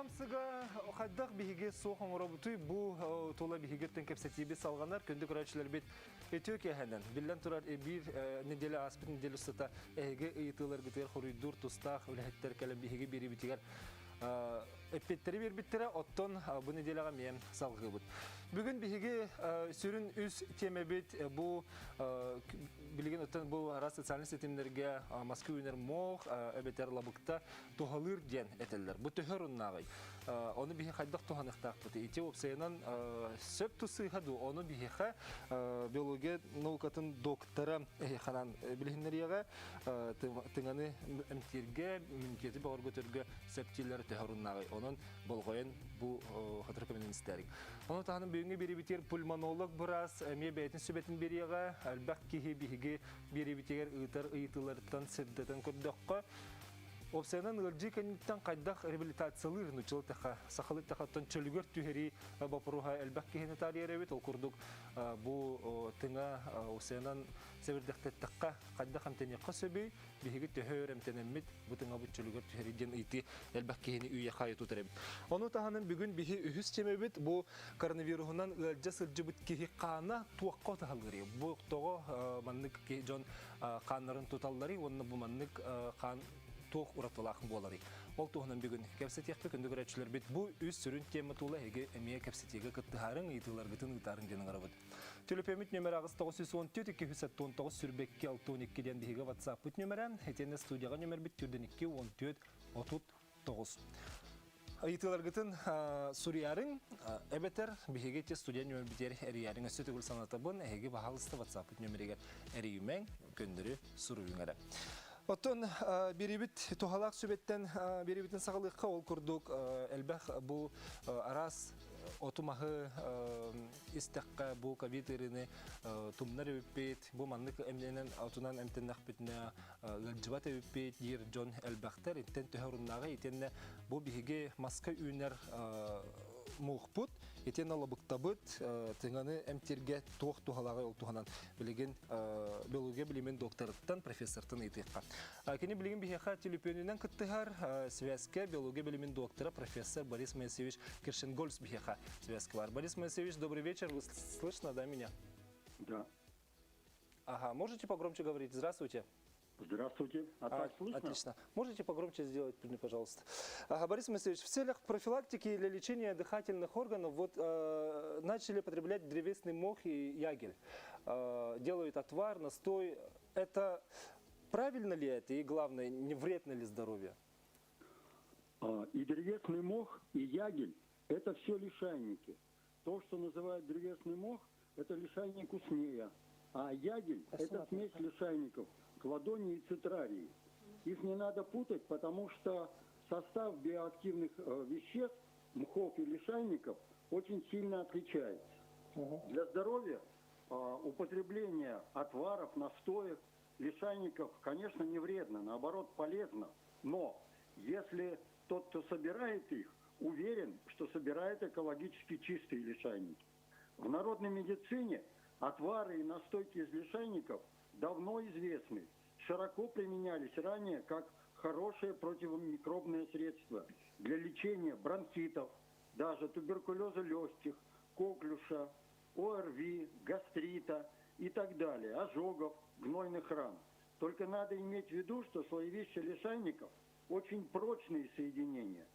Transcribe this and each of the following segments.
Хамсыга хайдах биһиги суох оҥоробутуй, бу тула биһигиттэн кэпсэтиибит салҕанар. Күндү көрөөччүлэрбит, үтүө киэһэнэн. Биллэн турар, биир неделя ааспыт неделя устата эһиги ыйытыыларгытыгар хоруйдуур тустаах үлэһиттэр кэлэн биһиги биэриибитигэр эппиэттэри биэрбиттэрэ, оттон бу неделяҕа эмиэ салҕыыбыт. Бүгүн биһиги сүрүн үс тиэмэбит бу билигин оттон бу араас социальнай ситимнэргэ Москва үүнэр мох эбэтэр лабыкта туһалыыр диэн этэллэр. Бу төһө оруннааҕый? Ону биһи хайдах туһаныахтаахпытый? Ити уопсайынан сөп тусыыха дуу? Ону биһиэхэ биология наукатын доктора ханан билиһиннэриэҕэ, тыҥаны эмтииргэ, иммунитеты бөҕөргөтөргө сөп дииллэр төһө оруннааҕый? Онон болҕойон бу хатырык көмөнүн. Ону таһынан бүгүҥҥү биэриибитигэр пульмонолог быраас эмиэ бэйэтин сүбэтин биэриэҕэ. Элбэх киһи биһиги биэриибитигэр ыытар ыйытыыларыттан сирдэтэн көрдөххө, уопсайынан ыалдьыы кэнниттэн хайдах реабилитациялыыр нуччалыы тэхэ, сахалыы тэхэ чөлүгэр түһэрии боппуруоһа элбэх киһини таарыйар эбит. Ол курдук бу тыҥа уопсайынан сэбирдэхтэттэххэ хайдах эмтэниэххэ сөбүй, биһиги төһө өр эмтэнэммит бу тыҥабыт чөлүгэр түһэрий диэн ыйытыы элбэх киһини үйэ-хайы тутар эбит. Ону таһынан бүгүн биһи үһүс темэбит бу коронавируһунан ыалдьа сылдьыбыт киһи хаана туохха утаһалларый? Бу тоҕо маннык дьон хааннарын туталларый уонна бу маннык хаан туох уратылаах буоларый? Ол туһунан бүгүн кэпсэтиэхпит, күндү көрөөччүлэрбит, бу үс сүрүн тема тула эһиги эмиэ кэпсэтиигэ кыттыһаарыҥ, ыйытыыларгытын ыытаарыҥ диэн ыҥырабыт. Төлөпүөммүт нөмер 8 914 279 22 62 диэн биһиги WhatsApp-пыт нөмерэ, итиэннэ студияҕа нөмербит 42 14 39. Ыйытыыларгытын суруйарыҥ, эбэтэр биһиги ити студия нөмербитигэр эрийэриҥ. Өссө төгүл санатабын, эһиги баһаалыста WhatsApp-пыт нөмеригэр эрийимэҥ, көннөрү суруйуҥ эрэ. Оттон биэрибит туһалаах сүбэттэн биэрибитин саҕалыахха, ол курдук элбэх бу араас оту-маһы истэххэ бу ковид ыарыыны тумнар эбиппит, бу маннык эмнэнэн отунан эмтэннэхпитинэ ыалдьыбат эбиппит диир дьон элбэхтэр. Иттэн төһө оруннааҕый? Итиэннэ бу биһиги маска үүнэр муохпут, итиэннэ лабыктабыт тыҥаны эмтииргэ туох туһалааҕый, ол туһанан билигин биология билимин докторыттан, профессортан ыйытыахха. Кини билигин биһиэхэ төлөпүөнүнэн кыттыһар, связька биология билимин доктора, профессор Борис Моисеевич Киршенгольц биһиэхэ связька бар. Борис Моисеевич, добрый вечер, вы слышно, да, меня? Да. Ага, можете погромче говорить? Здравствуйте. Здравствуйте. А так слышно? Отлично. Можете погромче сделать, пожалуйста? Ага, Борис Моисеевич, в целях профилактики или лечения дыхательных органов вот, начали потреблять древесный мох и ягель. Делают отвар, настой. Это правильно ли это и, главное, не вредно ли здоровью? И древесный мох, и ягель – это все лишайники. То, что называют древесный мох, это лишайник уснея. А ягель – это смесь лишайников кладонии и цетрарии. Их не надо путать, потому что состав биоактивных веществ, мхов и лишайников очень сильно отличается. Для здоровья употребление отваров, настоек, лишайников, конечно, не вредно, наоборот, полезно. Но если тот, кто собирает их, уверен, что собирает экологически чистые лишайники. В народной медицине отвары и настойки из лишайников давно известны, широко применялись ранее как хорошее противомикробное средство для лечения бронхитов, даже туберкулеза легких, коклюша, ОРВИ, гастрита и так далее, ожогов, гнойных ран. Только надо иметь в виду, что слоевища лишайников очень прочные соединения.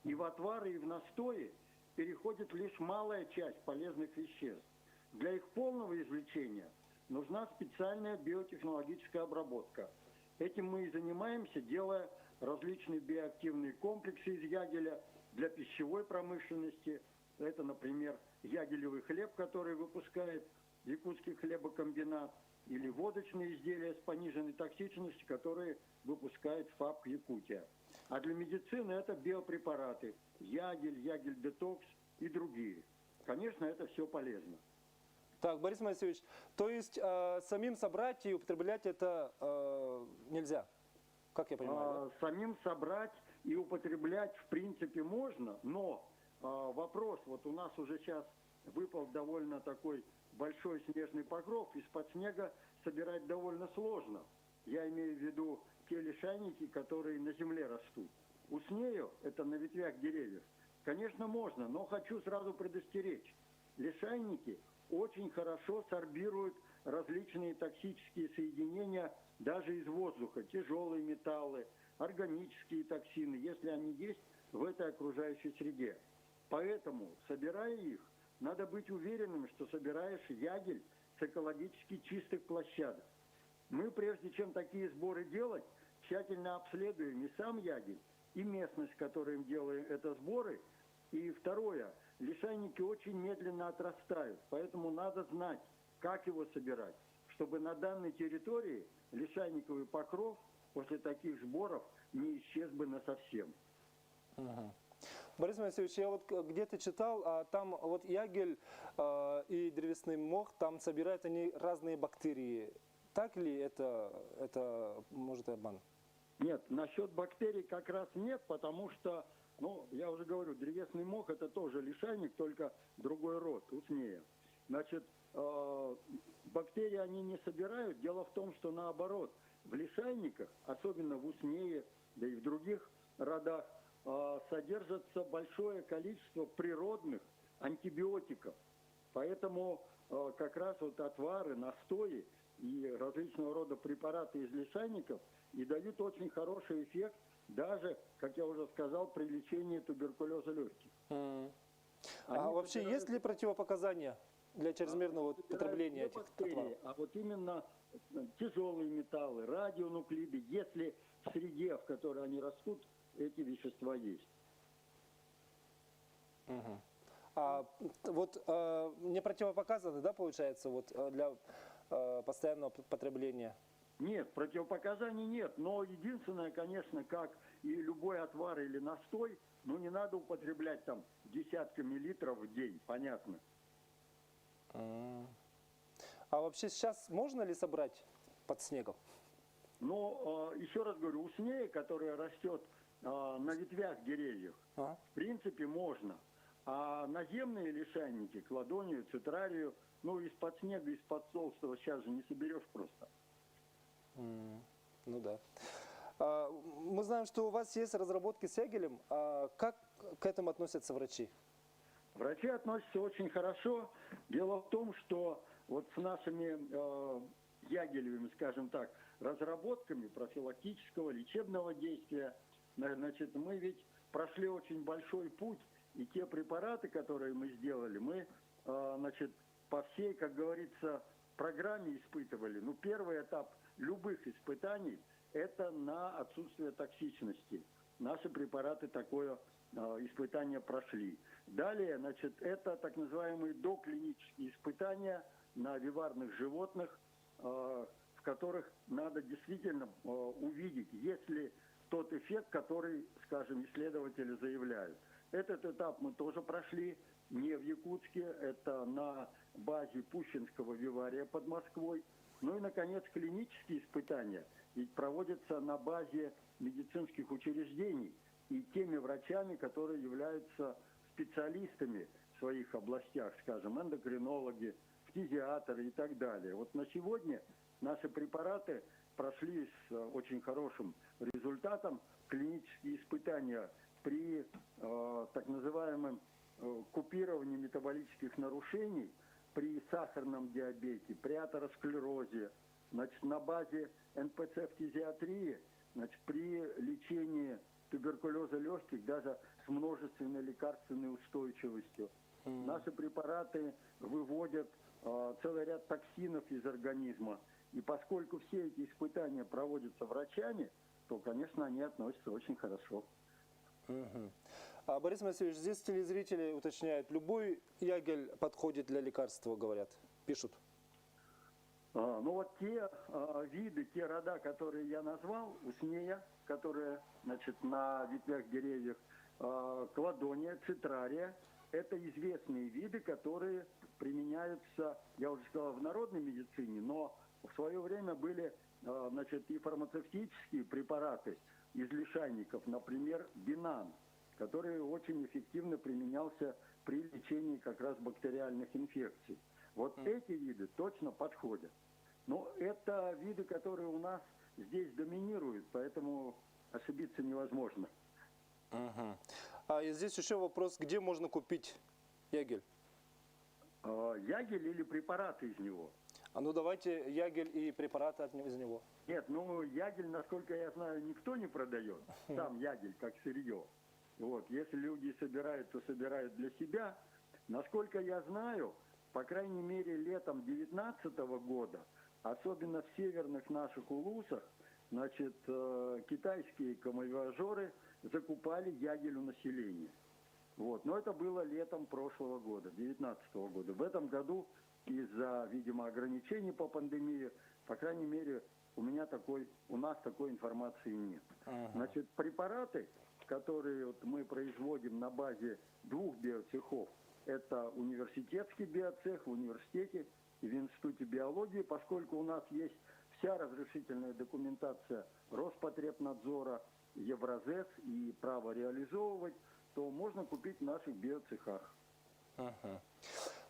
И в отвары, и в настои переходит лишь малая часть полезных веществ. Для их полного извлечения нужна специальная биотехнологическая обработка. Этим мы и занимаемся, делая различные биоактивные комплексы из ягеля для пищевой промышленности. Это, например, ягелевый хлеб, который выпускает Якутский хлебокомбинат, или водочные изделия с пониженной токсичностью, которые выпускает ФАП Якутия. А для медицины это биопрепараты: ягель, ягель-детокс и другие. Конечно, это все полезно. Так, Борис Моисеевич, то есть самим собрать и употреблять это нельзя, как я понимаю, да? Самим собрать и употреблять в принципе можно, но вопрос, вот у нас уже сейчас выпал довольно такой большой снежный покров, из-под снега собирать довольно сложно. Я имею в виду те лишайники, которые на земле растут. Уснею, это на ветвях деревьев, Конечно, можно, но хочу сразу предостеречь. Лишайники очень хорошо сорбируют различные токсические соединения даже из воздуха, тяжелые металлы, органические токсины, если они есть в этой окружающей среде. Поэтому, собирая их, надо быть уверенным, что собираешь ягель с экологически чистых площадок. Мы, прежде чем такие сборы делать, тщательно обследуем и сам ягель, и местность, в которой мы делаем это сборы. И второе, лишайники очень медленно отрастают, поэтому надо знать, как его собирать, чтобы на данной территории лишайниковый покров после таких сборов не исчез бы насовсем. Угу. Борис Моисеевич, я вот где-то читал, а там вот ягель и древесный мох, там собирают они разные бактерии. Так ли это может обман? Нет, насчет бактерий как раз нет, потому что, ну, я уже говорю, древесный мох это тоже лишайник, только другой род, уснее. Значит, бактерии они не собирают. Дело в том, что наоборот, в лишайниках, особенно в уснее, да и в других родах, содержится большое количество природных антибиотиков. Поэтому как раз вот отвары, настои и различного рода препараты из лишайников и дают очень хороший эффект даже, как я уже сказал, при лечении туберкулеза легких. А вообще есть ли противопоказания для чрезмерного потребления этих бактерии, отваров? А вот именно тяжелые металлы, радионуклиды, если в среде, в которой они растут, эти вещества есть. Угу. А вот не противопоказаны, да, получается, вот для постоянного потребления? Нет, противопоказаний нет, но единственное, конечно, как и любой отвар или настой, ну не надо употреблять там десятками литров в день, понятно. А вообще сейчас можно ли собрать под снегом? Ну, еще раз говорю, уснея, которая растет на ветвях деревьев, в принципе, можно. А наземные лишайники, кладонию, цитрарию, ну, из-под снега, из-под толстого сейчас же не соберешь просто. Ну да. Мы знаем, что у вас есть разработки с ягелем. А как к этому относятся врачи? Врачи относятся очень хорошо. Дело в том, что вот с нашими ягелевыми, скажем так, разработками профилактического, лечебного действия, значит, мы ведь прошли очень большой путь, и те препараты, которые мы сделали, мы, значит, по всей, как говорится, программе испытывали. Ну, первый этап любых испытаний – это на отсутствие токсичности. Наши препараты такое испытание прошли. Далее, значит, это так называемые доклинические испытания на виварных животных, в которых надо действительно увидеть, есть ли тот эффект, который, скажем, исследователи заявляют. Этот этап мы тоже прошли не в Якутске, это на базе Пущинского вивария под Москвой. Ну и, наконец, клинические испытания ведь проводятся на базе медицинских учреждений и теми врачами, которые являются специалистами в своих областях, скажем, эндокринологи, фтизиатры и так далее. Вот на сегодня наши препараты прошли с очень хорошим результатом клинические испытания при так называемом купировании метаболических нарушений при сахарном диабете, при атеросклерозе, значит, на базе НПЦ-фтизиатрии, значит, при лечении туберкулеза легких даже с множественной лекарственной устойчивостью. Наши препараты выводят целый ряд токсинов из организма. И поскольку все эти испытания проводятся врачами, то, конечно, они относятся очень хорошо. Угу. А, Борис Моисеевич, здесь телезрители уточняют, любой ягель подходит для лекарства, говорят, пишут. Ну вот те виды, те рода, которые я назвал, уснея, которые, значит, на ветвях деревьев, кладония, цитрария, это известные виды, которые применяются, я уже сказал, в народной медицине, но в свое время были, значит, и фармацевтические препараты из лишайников, например, бинан, который очень эффективно применялся при лечении как раз бактериальных инфекций. Вот эти виды точно подходят. Но это виды, которые у нас здесь доминируют, поэтому ошибиться невозможно. Угу. А здесь еще вопрос, где можно купить ягель? Ягель или препараты из него? А ну давайте ягель и препараты из него. Нет, ну ягель, насколько я знаю, никто не продает. Сам ягель как сырье. Вот, если люди собирают, то собирают для себя. Насколько я знаю, по крайней мере, летом 2019 года, особенно в северных наших улусах, значит, китайские коммивояжеры закупали ягель у населения. Вот. Но это было летом прошлого года, 2019 года. В этом году из-за, видимо, ограничений по пандемии, по крайней мере, у нас такой информации нет. Значит, препараты, которые вот мы производим на базе двух биоцехов, это университетский биоцех в университете и в Институте биологии, поскольку у нас есть вся разрешительная документация Роспотребнадзора, Евразес и право реализовывать, то можно купить в наших биоцехах.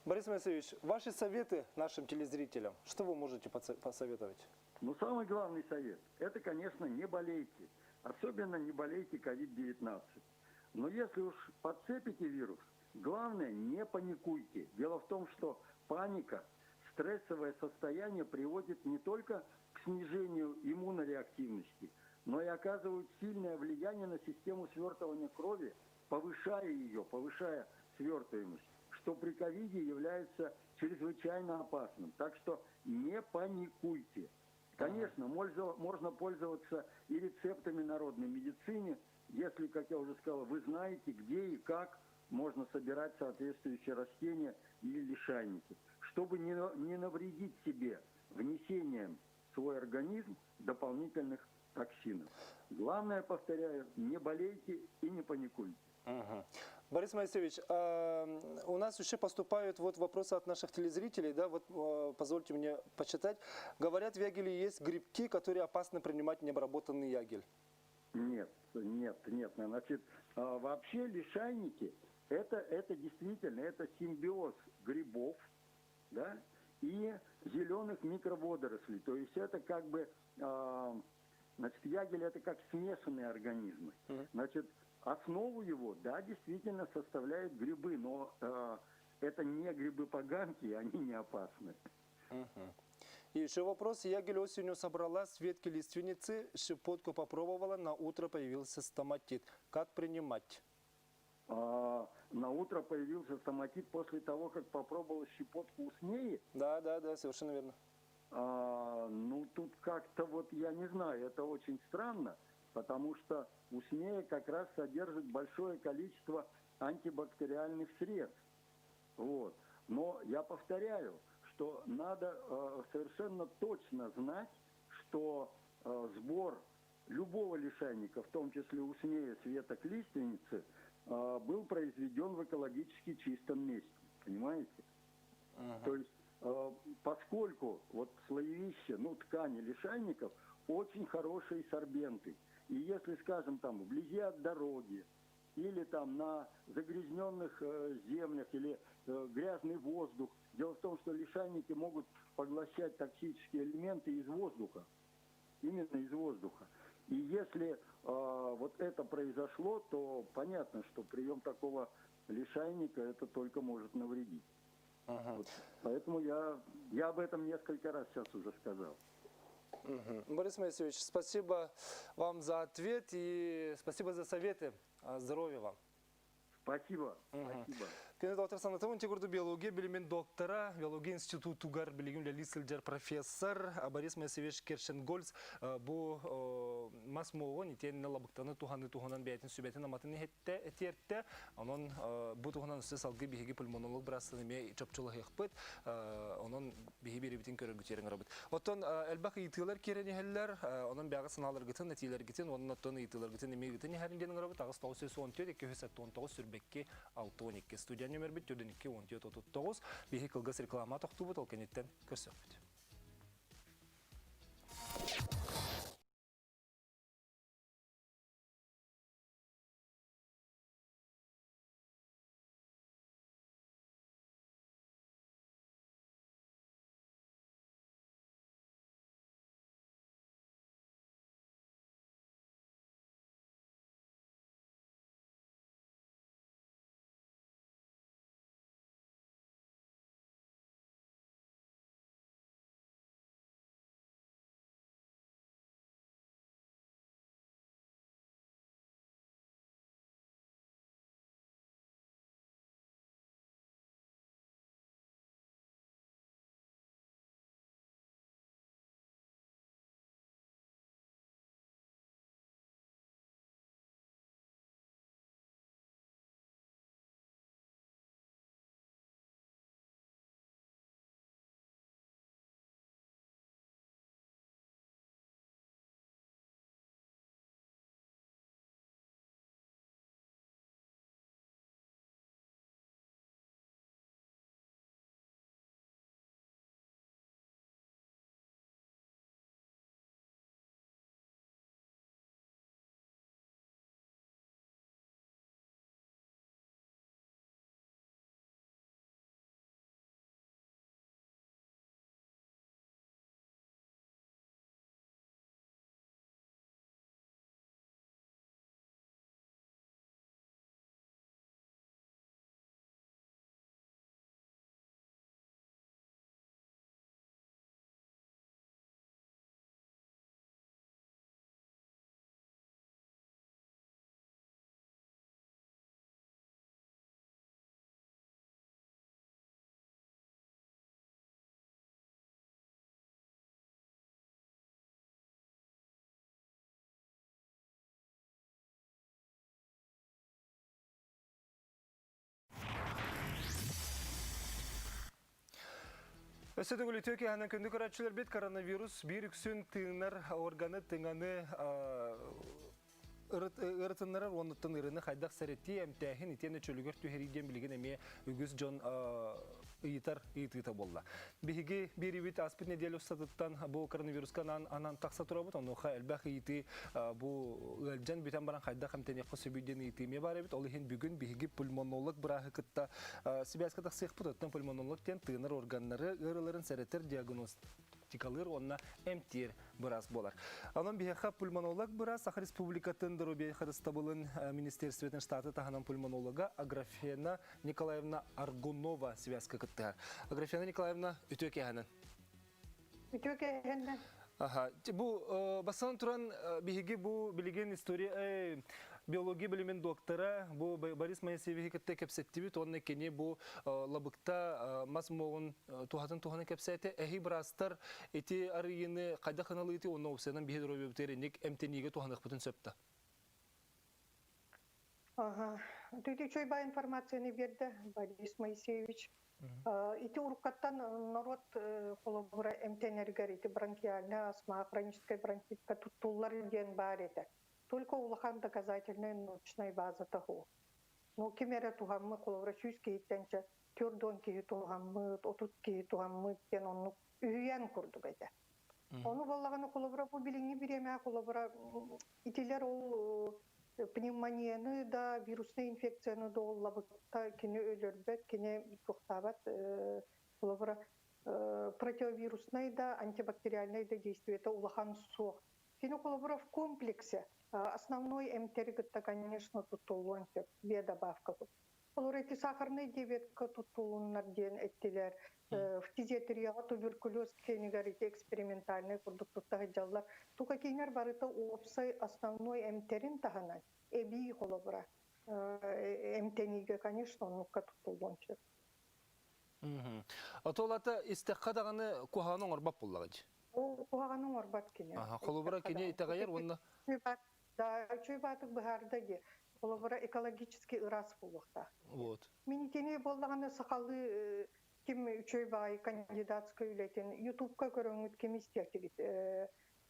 Борис Моисеевич, ваши советы нашим телезрителям, что вы можете посоветовать? Ну, самый главный совет – это, конечно, не болейте. Особенно не болейте COVID-19. Но если уж подцепите вирус, главное, не паникуйте. Дело в том, что паника, стрессовое состояние приводит не только к снижению иммунореактивности, но и оказывает сильное влияние на систему свертывания крови, повышая ее, повышая свертываемость, что при ковиде является чрезвычайно опасным. Так что не паникуйте. Конечно, можно пользоваться и рецептами народной медицины, если, как я уже сказал, вы знаете, где и как можно собирать соответствующие растения или лишайники, чтобы не навредить себе внесением в свой организм дополнительных токсинов. Главное, повторяю, не болейте и не паникуйте. Борис Моисеевич, у нас еще поступают вот вопросы от наших телезрителей, да, вот позвольте мне почитать. Говорят, в ягеле есть грибки, которые опасно принимать необработанный ягель. Нет, нет, нет. Значит, вообще лишайники, это действительно, это симбиоз грибов, да, и зеленых микроводорослей. То есть это как бы, значит, ягель это как смешанные организмы. Значит, основу его, да, действительно составляют грибы, но это не грибы-поганки, и они не опасны. И еще вопрос. Ягель осенью собрала с ветки лиственницы, щепотку попробовала, на утро появился стоматит. Как принимать? На утро появился стоматит после того, как попробовала щепотку усмеи? Да, да, да, совершенно верно. Тут как-то вот, я не знаю, это очень странно, потому что усмея как раз содержит большое количество антибактериальных средств. Вот. Но я повторяю, что надо совершенно точно знать, что сбор любого лишайника, в том числе усмея с веток лиственницы, был произведен в экологически чистом месте. Понимаете? То есть, поскольку вот слоевище, ткани лишайников очень хорошие сорбенты. И если, скажем, вблизи от дороги, или на загрязненных землях, или грязный воздух. Дело в том, что лишайники могут поглощать токсические элементы из воздуха. Именно из воздуха. И если вот это произошло, то понятно, что прием такого лишайника это только может навредить. Вот. Поэтому я об этом несколько раз сейчас уже сказал. Борис Моисеевич, спасибо вам за ответ и спасибо за советы. Здоровья вам. Спасибо. Спасибо. Кенет доктор Санатовын тегурду биология билимин доктора, биология институтугар билигин үлэлии сылдьар профессор Борис Моисеевич Кершенгольц бу мас моҕун итиэннэ лабыктаны туһаны туһунан бэйэтин сүбэтин аматын этиэртэ. Онон бу туһунан өссө салгыы биһиги пульмонолог бырастан эмиэ чопчулаһыахпыт. Онон биһи биэрибитин көрөргүтүөрүҥ ырабыт. Оттон элбэх ыйытыылар киирэн иһэллэр. Онон бэҕэ санааларгытын, этиилэргитин, онон оттон ыйытыыларгытын эмиэ ыытын иһэрин диэн ырабыт. Аҕыс тоҕус сүүс он түөрт, икки жүз сэттэ он тоҕус, сүүрбэкки алта он икки. Студия нөмір бит, төрден икки, он төрт, отут тоғыз. Биһи кылгас реклама тоқтубут, ол кенеттен көрсөкпүт. Өссө төгүл үтүө киэһэнэн күндү көрөөччүлэрбит, коронавирус биир үксүн тыынар органы тыҥаны ырытыннарар уонуттан ырыны хайдах сэрэтии, эмтээһин итиэннэ чөлүгэр түһэрии диэн билигин эмиэ үгүс дьон ыйытар ыйытыыта буолла. Биһиги биэрибит ааспыт нэдиэлэ устатыттан бу коронавируска анаан тахса турабыт. Онуоха элбэх ыйытыы бу ыалдьан бүтэн баран хайдах эмтэниэххэ сөбүй диэн ыйытыы эмиэ баар эбит. Ол иһин бүгүн биһиги пульмонолог бырааһы кытта сибээскэ тахсыахпыт. Оттон пульмонолог диэн тыынар органнары ыарыыларын сэрэтэр диагностикалыыр уонна эмтиир быраас буолар. Онон биһиэхэ пульмонолог быраас Саха Республикатын доруобуйа харыстабылын министерствотын штаты таһынан пульмонолога Аграфена Николаевна Аргунова связка кыттыһар. Аграфена Николаевна, үтүө киэһэнэн. Үтүө киэһэнэн. Аха, бу бастан туран биһиги бу билигин история биология билимин доктора бу Борис Моисеевичи кытта кэпсэттибит уонна кини бу лабыкта мас муоҕун туһатын туһана кэпсээтэ. Эһи быраастар ити арыйыны хайдах ыналыыты уонна уопсайынан биһи доруобуйабытыгар инник эмтэниигэ туһаныахпытын сөп да? Ага. Ити үчүгэй баа информацияны биэрдэ Борис Моисеевич. Ити уруккаттан норуот холобура эмтэнэригэр ити бронхиальная астма, хроническая бронхитка туттуллар диэн баар этэ. Только улахан доказательная научная база того. Ну, ким эрэ туһаммыт, холобура 100 киһиттэн 40 киһи туһаммыт, 30 киһи туһаммыт диэн оннук үһүйээн курдук этэ. Ону буоллаҕына холобура бу билиҥҥи бириэмэ холобура итилэр ол пневмонияны да вируснай инфекцияны да оллабытта кини өлөрбөт, кини туохтаабат, холобура противовируснай да антибактериальнай да действиета улахан суох. Кини холобура в комплексе основной эмтэри кытта, конечно, туттуллуон сөп биодобавка. Олор эти сахарный диабетка туттулуннар диэн эттилэр. Фтизиатрияҕа туберкулез киэнигэр ити экспериментальный курдук тутта сылдьаллар. Тука кинилэр барыта уопсай основной эмтерин таһынан эбии холобура эмтэниигэ, конечно, оннукка туттуллуон сөп. Отолата истэххэ даҕаны куһаҕаны оҥорбот буоллаҕа дии. Ол куһаҕаны оҥорбот кини. Холобура кини итэҕэйэр уонна Да, үчүгэй баатык быһаарда дии. Холобура экологически ыраас буолуохтаах. Вот. Мин итини буоллаҕына сахалыы ким үчүгэй баҕайы кандидатскай үлэтин Ютубка көрөҥҥүт ким истиэхтигит.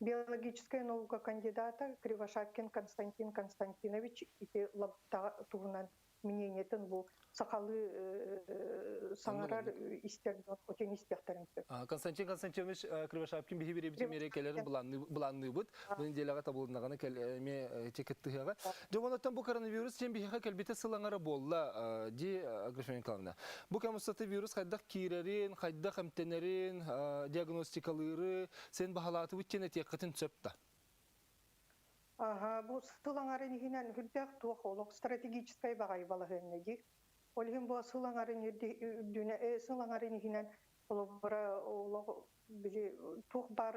Биологическая наука кандидата Кривошапкин Константин Константинович ити лаптаҕа туһунан мнениетын бу сахалыы саҥарар истэр дьон очень истиэхтэрин сөп. Константин Константинович Кривошапкин биһи бириэбитин миэрэ кэлэрин былаанныыбыт. Бу неделяҕа табылыннаҕына эмиэ кыттыһыаҕа. Дьэ онон бу коронавирус диэн биһиэхэ кэлбитэ сыл аҥара буолла дии, Аграфена Николаевна. Бу кэм устата вирус хайдах киирэрин, хайдах эмтэнэрин, диагностикалыыры сен баһалаатыбыт диэн этиэххитин сөп да? Аха, бу сыл аҥарын иһинэн үрдээх туох олох стратегическай баҕайы балаһыанньа дии. Ол иһин бу сыл аҥарын үрдүнэ сыл аҥарын иһинэн холобура олох били туох бар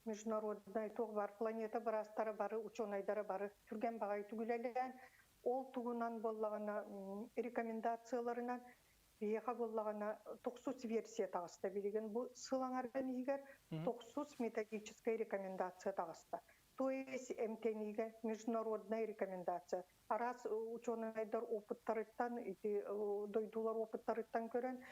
международнай туох бар планета быраастара бары, ученайдара бары түргэн баҕайы түгүлэлээн ол тугунан буоллаҕына рекомендацияларынан биһиэхэ буоллаҕына тохсус версия таҕыста. Билигин бу сыл аҥарын иһигэр тохсус методическай рекомендация таҕыста. То есть эмтэниигэ международная рекомендация. Араас ученыйдар опыттарыттан, ити дойдулар опыттарыттан көрөн,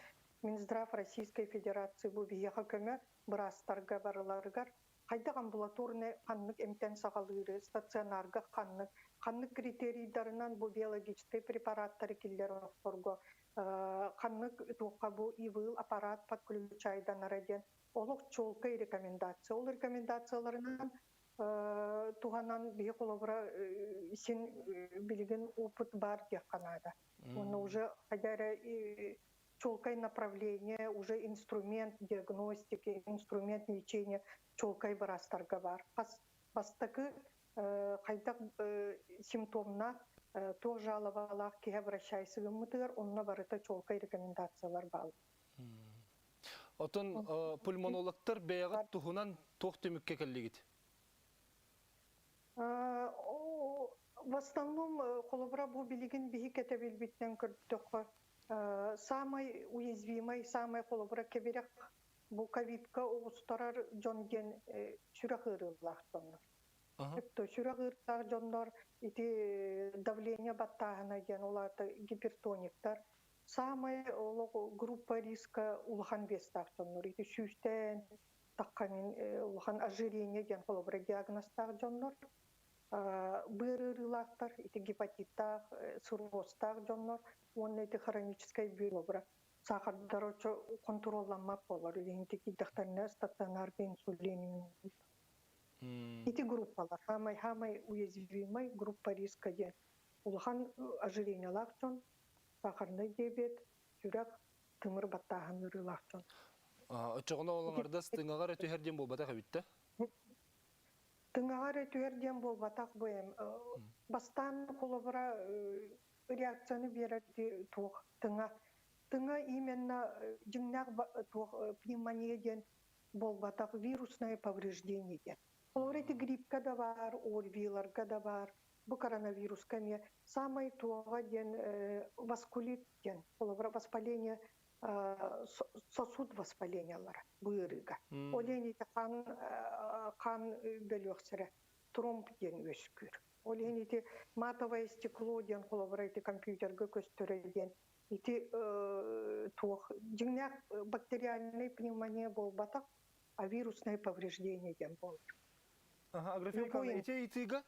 Минздрав Российской Федерации бу биһиэхэ көмө быраастарга барыларыгар хайдах амбулаторный ханнык эмтэн саҕалыыры, стационарга ханнык, ханнык критерийдарынан бу биологическай препараттары киллэр охсорго, ханнык туохха бу ИВЛ аппарат подключайданара диэн олох чуолкай рекомендация. Ол рекомендацияларынан туһанан биһи холобура син билигин опыт бар диэххэ наада. Уонна уже хайда эрэ чуолкай направление, уже инструмент диагностики, инструмент лечения чуолкай быраастарга бар. Бастакы хайдах симптомнаах туох жалобалаах киһи обращайся гыммытыгар онно барыта чуолкай рекомендациялар бааллар. Отон пульмонологтар бэйэҕит туһунан туох түмүккэ кэллигит? В основном холобура бу билигин биһи кэтэбилбиттэн көрдөххө самай уязвимый, самай холобура кэбирэх бу ковидка оҕустарар дьон диэн сүрэх ыарыылаах дьоннор. То сүрэх ыарыылаах дьоннор ити давление баттааһына диэн ол аата гипертониктар, Саамай олох группа риска улахан вестаах дьоннор. Ити сүүстэн таххан улахан ожирение диэн холобура диагнозтаах дьоннор, быар ыарыылаахтар, ити гепатиттаах, циррозтаах дьоннор уонна ити хроническай бүөр саахардара хонтуруолламмат буолар. Илиһинти киирдэхтэринэ стационарга инсулин. Ити группалар самай самай уязвимый группа риска диэн улахан ожирениелаах дьон, сахарный диабет, сүрэх, тымыр баттааһын ыарыылаах дьон. Оччоҕуна ол аҥардас тыҥаҕар өтүһэр диэн буолбатах эбит да? Тыҥаҕар өтүһэр диэн буолбатах бу эм. Бастаан холобура реакцияны биэрэр туох тыҥа. Тыҥа именно дьиҥнээх туох пневмония диэн буолбатах, вирусное повреждение диэн. Холобура ити гриппка да баар, ОРВИларга да баар, бу коронавируска эмиэ самай туоҕа диэн васкулит диэн, холобура воспаление сосуд воспалениялара бу ыарыыга. Ол иһин ити хаан хаан бөлүөхсэрэ тромб диэн үөскүүр. Ол иһин ити матовое стекло диэн холобура ити компьютерга көстөрө диэн ити туох дьиҥнээх бактериальный пневмония буолбатах, а вирусное повреждение диэн буолар. Аграфена Николаевна, ити ыйытыыга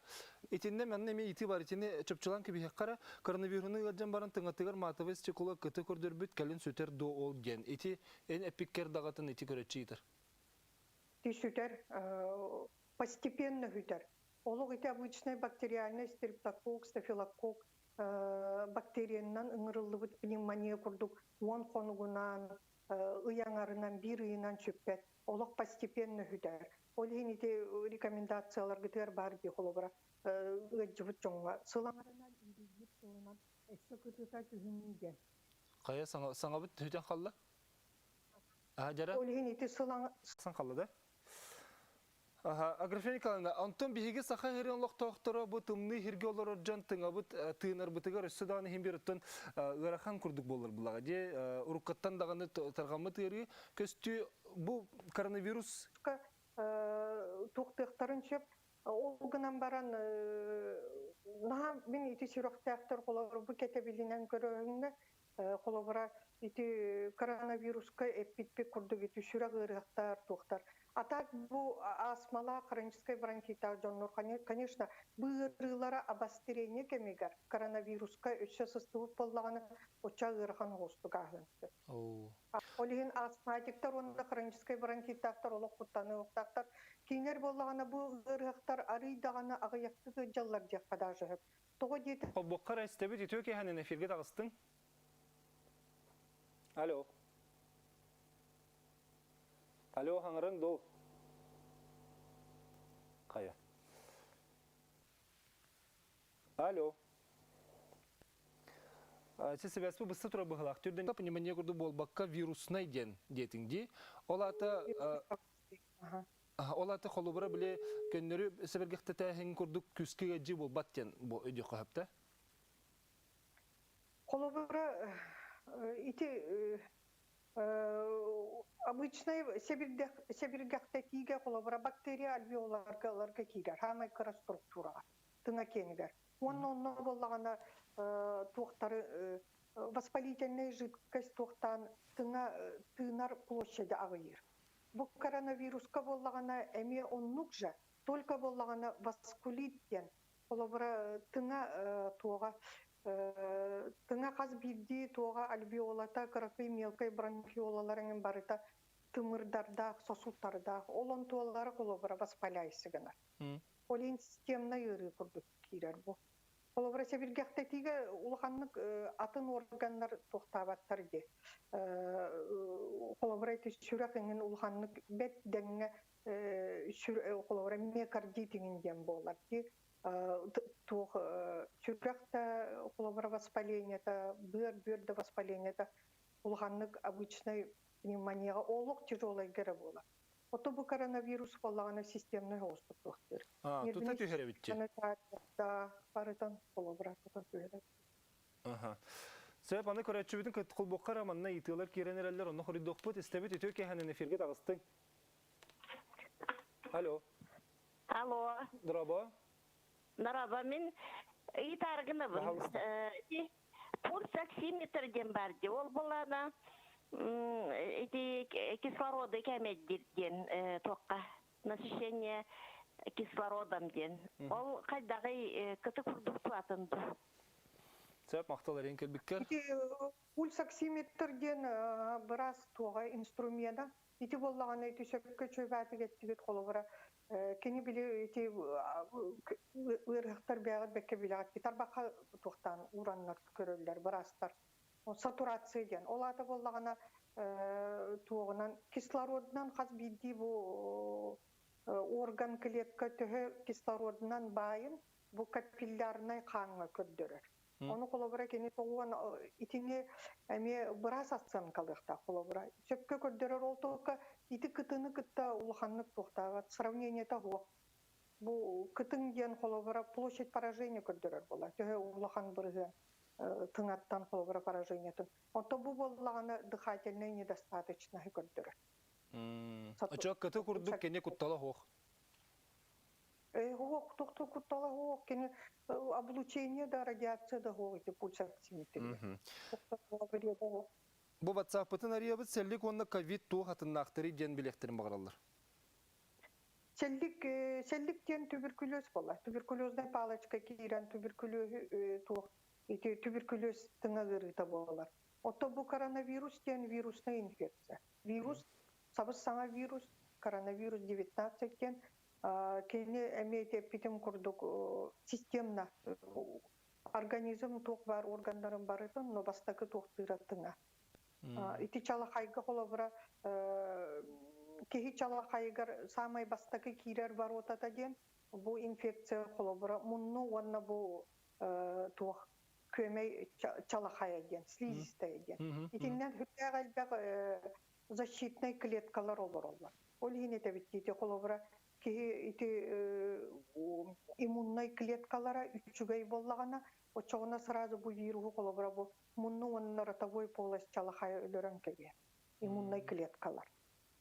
итиннэ манна эмиэ ыйытыы бар. Итини чопчулаан кэбиһиэххэ коронавируһу ыалдьан баран тыҥатыгар матовый стекло кыты көрдөрбүт кэлин сүтэр дуо ол диэн. Ити эн эппиккэр даҕатын ити көрөччү ыйытар. Ити сүтэр, постепенно сүтэр. Олох ити обычный бактериальный стрептококк, стафилококк бактериянан ыҥырыллыбыт пневмония курдук 10 хонугунан, ый аҥарынан, биир ыйынан сүппэт. Олох постепенно сүтэр. Ол иһин ити рекомендацияларгытыгар баар дии холобура ыалдьыбыт дьоҥҥо сылаҥарынан илиигит сылынан өссө кытыта түһүҥ диэн. Хайа саҥабыт түһүтэн халла? Аа дьара. Ол иһин ити сылаҥ Сан халла да? Аха, Аграфена Николаевна, онтон биһиги саха сирин олохтоохторо бу тымныы сиргэ олорор дьон тыҥабыт тыынарбытыгар өссө даҕаны иһин биир оттон ыарахан курдук буолар булаҕа. Дьэ, уруккаттан даҕаны тарҕаммыт ыарыы көстүү бу коронавирус туохтыахтарын сөп. Ол гынан баран наһаа мин ити сүрэхтээхтэр холобура бу кэтэбилинэн көрөһүҥҥэ холобура ити коронавируска эппиппит курдук ити сүрэх ыарыһахтар туохтар. А так бу астмалаах хроническай бронхиттаах дьоннор, конечно, бу ыарыылара обострение кэмигэр коронавируска өссө сыстыбыт буоллаҕына, оччо ыарахан оҕустук ааһыан сөп. Ол иһин астматиктар уонна хроническай бронхиттаахтар олох куттаныахтаахтар. Кинилэр буоллаҕына бу ыарыһахтар арыый даҕаны аҕыйахтык ыалдьаллар диэххэ даже сөп. Тоҕо диэтэ Холбуохха эстэбит үтүө киэһэнэн эфиргэ таҕыстыҥ. Алло. Алло, хаҥырыҥ дуу? Хайа. Алло. Сэ сибээспи быста тура быһылаах. Түрдэн пневмония курдук буолбакка вируснай диэн диэтиҥ дии. Ол аата ол аата холобура били көннөрү сэбэргэхтэтээһин курдук күскэ ыалдьыы буолбат диэн бу өйдүөххэ сөптө. Холобура ити обычный сэбиргэхтэтиигэ холобура бактерия альвеоларга ыларга киирэр хаамай кыра структураҕа тыҥа киэнигэр. Уонна онно буоллаҕына туохтары воспалительная жидкость туохтаан тыҥа тыынар площади аҕыйыыр. Бу коронавируска буоллаҕына эмиэ оннук же, только буоллаҕына васкулит диэн холобура тыҥа туоҕа тыҥа хас биирдии туоҕа альвеолата кыракый мелкай бронхиолаларын барыта тымырдардаах, сосудтардаах, ол онтуоллара холобура воспаляйсы гынар. Ол иһин системнай ыарыы курдук киирэр бу. Холобура сэбиргэхтэтиигэ улаханнык атын органнар туохтаабаттар дии. Холобура ити сүрэх иҥин улаханнык бэт дэҥҥэ холобура миокардит иҥин диэн буолар дии. Туох сүрэх да холобура воспалениета, быар-бүөр да воспалениета улаханнык обычный пневмонияҕа олох тяжелайга эрэ буолар. Ото бу коронавирус буоллаҕына системный оҕустук туохтуур. Тута түһэр эбит Да, барытан холобура тута түһэр. Аха. Сөп, аны көрөөччүбүтүн холбуохха эрэ манна ыйытыылар киирэн эрэллэр, онно хоруйдуохпут. Истэбит үтүө киэһэнэн эфиргэ таҕыстыҥ. Алло. Алло. Дорообо. Дорообо, мин ыйытааргынабын. Пожалуйста. Пульсоксиметр диэн баар дии. Ол буоллаҕына ити кислороды кээмэйдиир диэн туохха насыщение кислородом диэн. Ол хайдаҕый кыты курдук туатын дуу? Сөп, махтал эрин кэлбиккэр. Ити пульсоксиметр диэн быраас туоҕа инструмена. Ити буоллаҕына ити сөпкө чөбаатык эттибит холобура кини били ити ыарыһахтар бэйэҕит бэккэ билэҕит тарбахха туохтаан ураннар көрөллөр быраастар. Сатурация диэн. Ол аата буоллаҕына туоҕунан кислородунан хас биирдии бу орган клетка төһө кислородунан баайын бу капиллярнай хааҥҥа көрдөрөр. Ону холобура кини тоҕуон итини эмиэ быраас оценкалыахтаах холобура. Сөпкө көрдөрөр ол туохка ити кытыны кытта улаханнык туохтаабат сравнениета суох. Бу кытын диэн холобура площадь поражения көрдөрөр буолар. Төһө улахан бырыһыан тыҥаттан холобура поражениетын. Онтон бу буоллаҕына дыхательнай недостаточность көрдөрөр. Очо кыты курдук кини куттала суох. Хуох тохту куттала хуох кини облучение да радиация да хуох ити пульсоксиметрия. Бу WhatsApp-пытын арыйабыт сэллик уонна ковид туох атыннаахтары диэн билиэхтэрин баҕараллар. Сэллик сэллик диэн туберкулез буолар. Туберкулезная палочка киирэн туберкулезу туох ити туберкулез тыҥа ыарыыта буолар. Ото бу коронавирус диэн вирусная инфекция. Вирус, сабыс саҥа вирус, коронавирус 19 диэн кини эмиэ эппитим курдук системно организм туох баар органнарын барытын, но бастакы туохтыыра тыҥа. Ити чалахайга холобура киһи чалахайыгар самай бастакы киирэр воротата диэн бу инфекция холобура мунну уонна бу туох күөмэй чалахайа диэн, слизистая диэн. Итиннэн хүрдээх элбэх защитнай клеткалар олороллор. Ол иһин этэбиттиити холобура киһи ити иммуннай клеткалара үчүгэй буоллаҕына, оччоҕуна сразу бу вируһу холобура бу мунну уонна ротовой полость чалахайа өлөрөн кэбиһэр. Иммуннай клеткалар.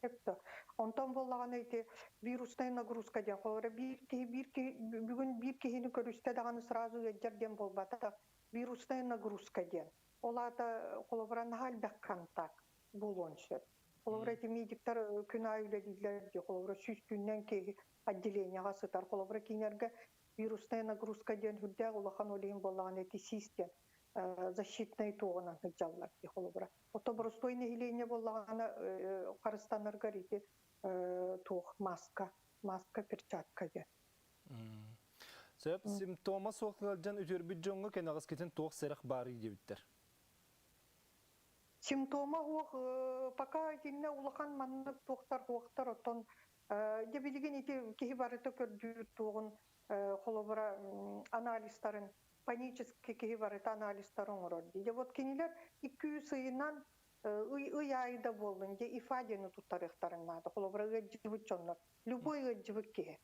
Эпто. Онтон буоллаҕына ити вирусная нагрузка диэн холобура биир киһи биир киһи бүгүн биир киһини көрүстэ даҕаны сразу ыалдьар диэн буолбатах. Вирусная нагрузка диэн. Ол аата холобура наһаа элбэх контакт буолуон сөп. Холобура ити медиктар күн аайы үлэлииллэр дии. Холобура 100 күннэн киһи отделениеҕа сытар. Холобура кинилэргэ вирусная нагрузка диэн үрдээх улахан ол иһин буоллаҕына ити сиис диэн защитнай туоҕунан сылдьаллар дии холобура. Ото боростуой нэһилиэнньэ буоллаҕына харыстанаргар ити туох маска, маска перчатка диэн. Сөп, симптома суох ыалдьан үтүөрбүт дьоҥҥо кэнэҕэскитин туох сэрэх баарый диэбиттэр. Симптома суох пока итиннэ улахан маннык туохтар хуохтар оттон дьэ билигин ити киһи барыта көрдүүр туоҕун холобура анализтарын панический киһи барыта анализтары оҥорор дии. Дьэ вот кинилэр 200 ыйынан ый ый аайы да буоллун дьэ ИФА диэни туттарыахтарын наада. Холобура ыалдьыбыт дьоннор. Любой ыалдьыбыт киһи.